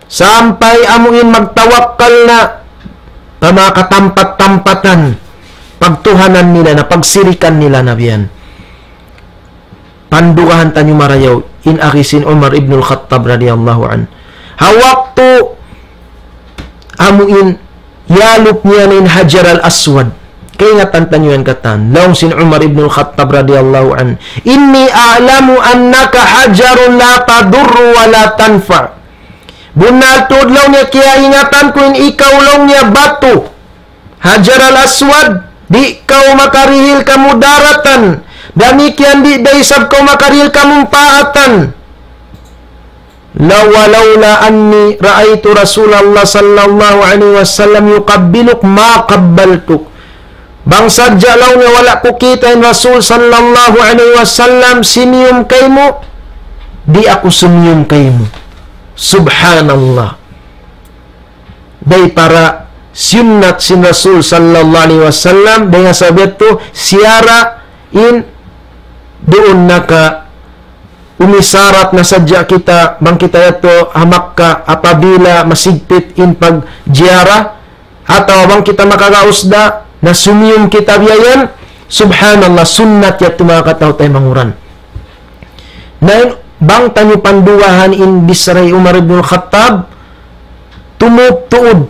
sampay amu in magtawakkal na pa manga katampat-tampatan, pagtuhanan nila na, pagsirikan nila na biyan. Pandugahan taniyu marayaw, in agi sin Umar ibn al-Khattab radiyallahu anhu. Ha waktu amu in yalup niya na in Hajar al-Aswad. Kaingatan taniyu yan katan. Laung sin Umar ibn al-Khattab radiyallahu anhu, إني أعلم أنك حجر لا تضر ولا تنفع. Bunnal tuud laung niya, kiyaingatan ku in ikaw laung niya batu Hajar al-Aswad, di' kaw makarihil kamudaratan. Damikkiyan di' da isab kaw makarihil kamumpaatan. لو ولولا أني رأيت رسول الله صلى الله عليه وسلم يقبلك ما قبلتك. Bang sadja laung niya wala' ku kita' in Rasul sallallahu alayhi wasallam simiyum kaymu, di' aku sumiyum kaymu. Subhanallah. Dayn para sunnat sin Rasul sallallahu alayhi wasallam, dayn ha sabab yadtu, siya ra in duun naka-, umisarat na sadja kita, bang kita yadtu ha Makkah, apabila masigpit in pagziyara, atawa bang kita makagaus da, na sumiyum kita biya' yan, subhanallah, sunnat yadtu manga kataw-taymanghuran. Na in, bang taniyu pandugahan in bichara hi Umar ibn Khattab, tumuud-tuud,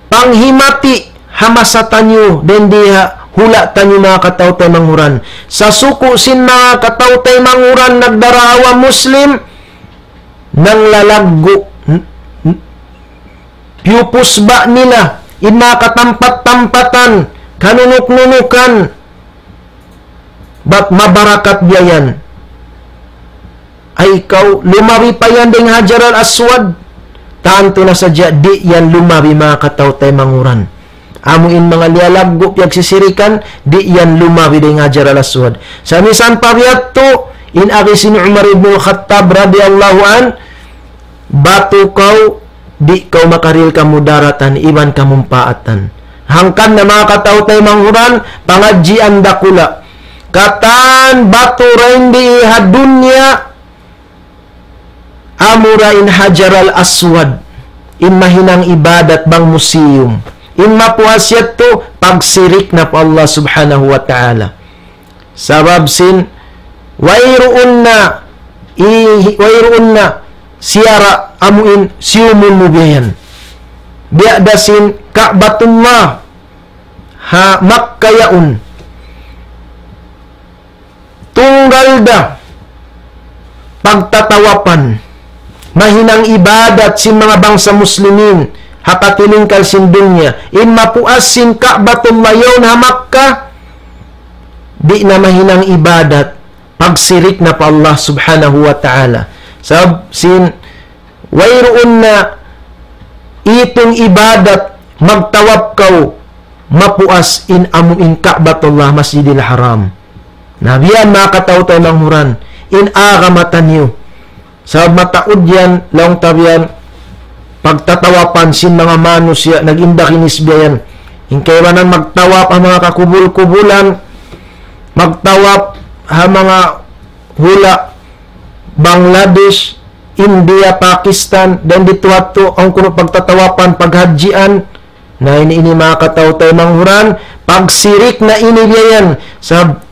panghimati ha masa taniyu, dayn di ha hula' taniyu manga kataw-taymanghuran. Sa' suku' sin manga kataw-taymanghuran nagdarawa Muslim, nanglalaggu', n-, n-, piyupusba' nila, in manga katampat-tampatan, kanunuk-nunukan, bat mabarakat biya' yan. Ay ikaw, lumabi pa yan dayn Hajar al-Aswad. Tantu na sadja, di' yan lumabi manga kataw-taymanghuran. Amu in manga liyalaggu' piyagsisirikan, di' yan lumabi dayn Hajar al-Aswad. Sa' misan pa biya' yadtu, in agi sin Umar ibn al-Khattab radiyallahu an, batu kaw, di' kaw makarihil kamudaratan iban kamumpaatan. Hangkan na manga kataw-taymanghuran, pangadjian dakula'. Katan batu dayn di ha dunya, amura in Hajar al-Aswad, in mahinang ibadat bang museum. In mapuas yadtu, pagsirik na pa Allah Subhanahu wa Ta'ala. Sabab sin, wayruun na, i-, wayruun na siyara' amu in siyumun mu biya' yan. Biya' da sin Ka'batullah ha Makkah yaun. Tunggal da pagtatawapan, mahinang ibadat sin manga bangsa Muslimin ha katilingkal sin dunya. In mapuas sin Ka'batullah yaun ha Makkah, di' na mahinang ibadat, pagsirik na pa Allah Subhanahu wa Ta'ala. Sabab sin wayruun na itung ibadat magtawap kaw mapuas in amu in Ka'batullah, Masjidil Haram. Na biya' yan manga kataw-taymanghuran, in agama taniyu. Sabab mataud yan, laung ta biya' yan, pagtatawapan sin manga manusiya', nag-indakinis biya' yan. In kaibanan magtawap ha manga kakubul-kubulan, magtawap ha manga hula', Bangladesh, India, Pakistan, dayn didtu-didtu, awn kunu' pagtatawapan, paghadjian. Na ini, ini manga kataw-taymanghuran, pagsirik na ini biya' yan. Sabab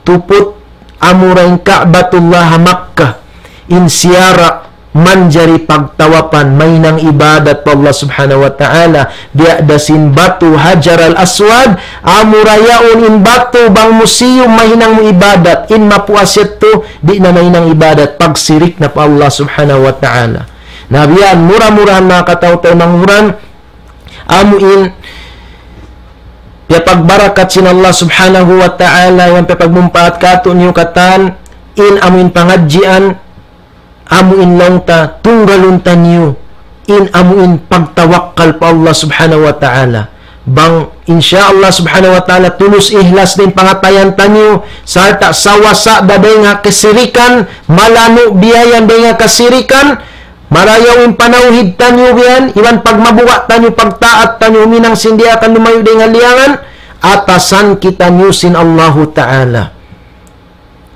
tuput amura in Ka'batullah ha Makkah, in siyara' manjari pagtawapan, mahinang ibadat pa Allah Subhanahu wa Ta'ala, biya' da sin batu Hajar al-Aswad, amura yaun in batu bang museum mahinang mu ibadat, in mapuas yadtu, di' na mahinang ibadat, pagsirik na pa Allah Subhanahu wa Ta'ala. Na biya' yan, mura-murahan manga kataw-taymanghuran, amu in piyapagbarakat sin Allah Subhanahu wa Ta'ala, yan piyapagmumpaat kātu'niyu katan, in amu in pangadjian, amu in laung ta, tunggalun taniyu, in amu in pagtawakkal pa Allah Subhanahu wa Ta'ala. Bang, insya Allah Subhanahu wa Ta'ala, tulus ihlas in pangatayan taniyu, sarta' sawasa da dayn ha kasirikan, malanu' biya' yan dayn ha kasirikan, marayaw in panawhid taniyu biya' yan, iban pagmabuga' taniyu, pagtaat taniyu, huminang sin di' akan lumayu' dayn ha liyangan, atasan kitaniyu sin Allahu Ta'ala.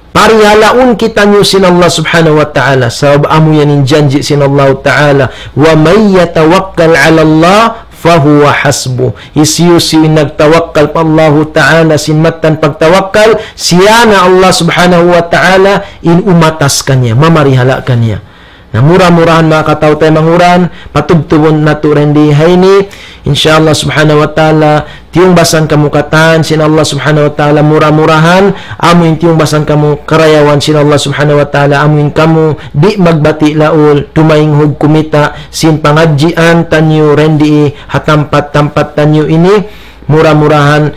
Parihalaun kitaniyu sin Allah Subhanahu wa Ta'ala. Sabab amu yan in janji' sin Allahu Ta'ala, وَمَن يَتَوَكَّلْ عَلَى اللَّهِ فَهُوَ حَسْبُهُ. Hisiyu-siyu in nagtawakkal pa Allahu Ta'ala sin mattan pagtawakkal, siya na Allah Subhanahu wa Ta'ala in umatas kaniya, mamarihala' kaniya. Na mura-murahan manga kataw-taymanghuran, patubtubun natu' dayn di ha ini. Insya Allah Subhanahu wa Ta'ala, tiyungbasan kamu katan sin Allah Subhanahu wa Ta'ala, mura-murahan, amu in tiyungbasan kamu karayawan sin Allah Subhanahu wa Ta'ala, amu in kamu di' magbati' laul, tumainghug kumita', sin pangadjian taniyu dayn di ha tampat-tampat taniyu ini, mura-murahan,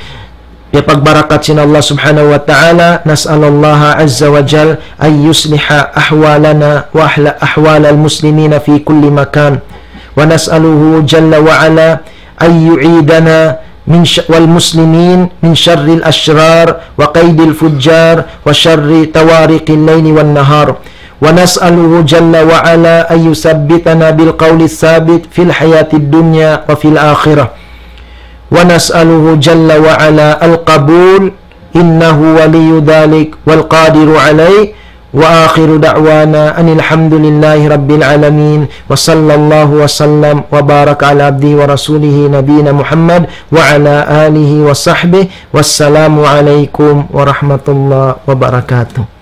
piyapagbarakatan sin Allah Subhanahu wa Ta'ala, نسأل الله عز وجل أن يصلح أحوالنا وأحوال، أحوال المسلمين في كل مكان، ونسأله جل وعلا أن يعيذنا من ش-، والمسلمين من شر الأشرار وكيد الفجار وشر طوارق الليل والنهار، ونسأله جل وعلا أن يثبتنا بالقول الثابت في الحياة الدنيا وفي الآخرة، ونسأله جل وعلا القبول، إنه ولي ذلك والقادر عليه، وآخر دعوانا أن الحمد لله رب العالمين، وصلى الله وسلم وبارك على عبده ورسوله نبينا محمد وعلى آله وصحبه، والسلام عليكم ورحمة الله وبركاته.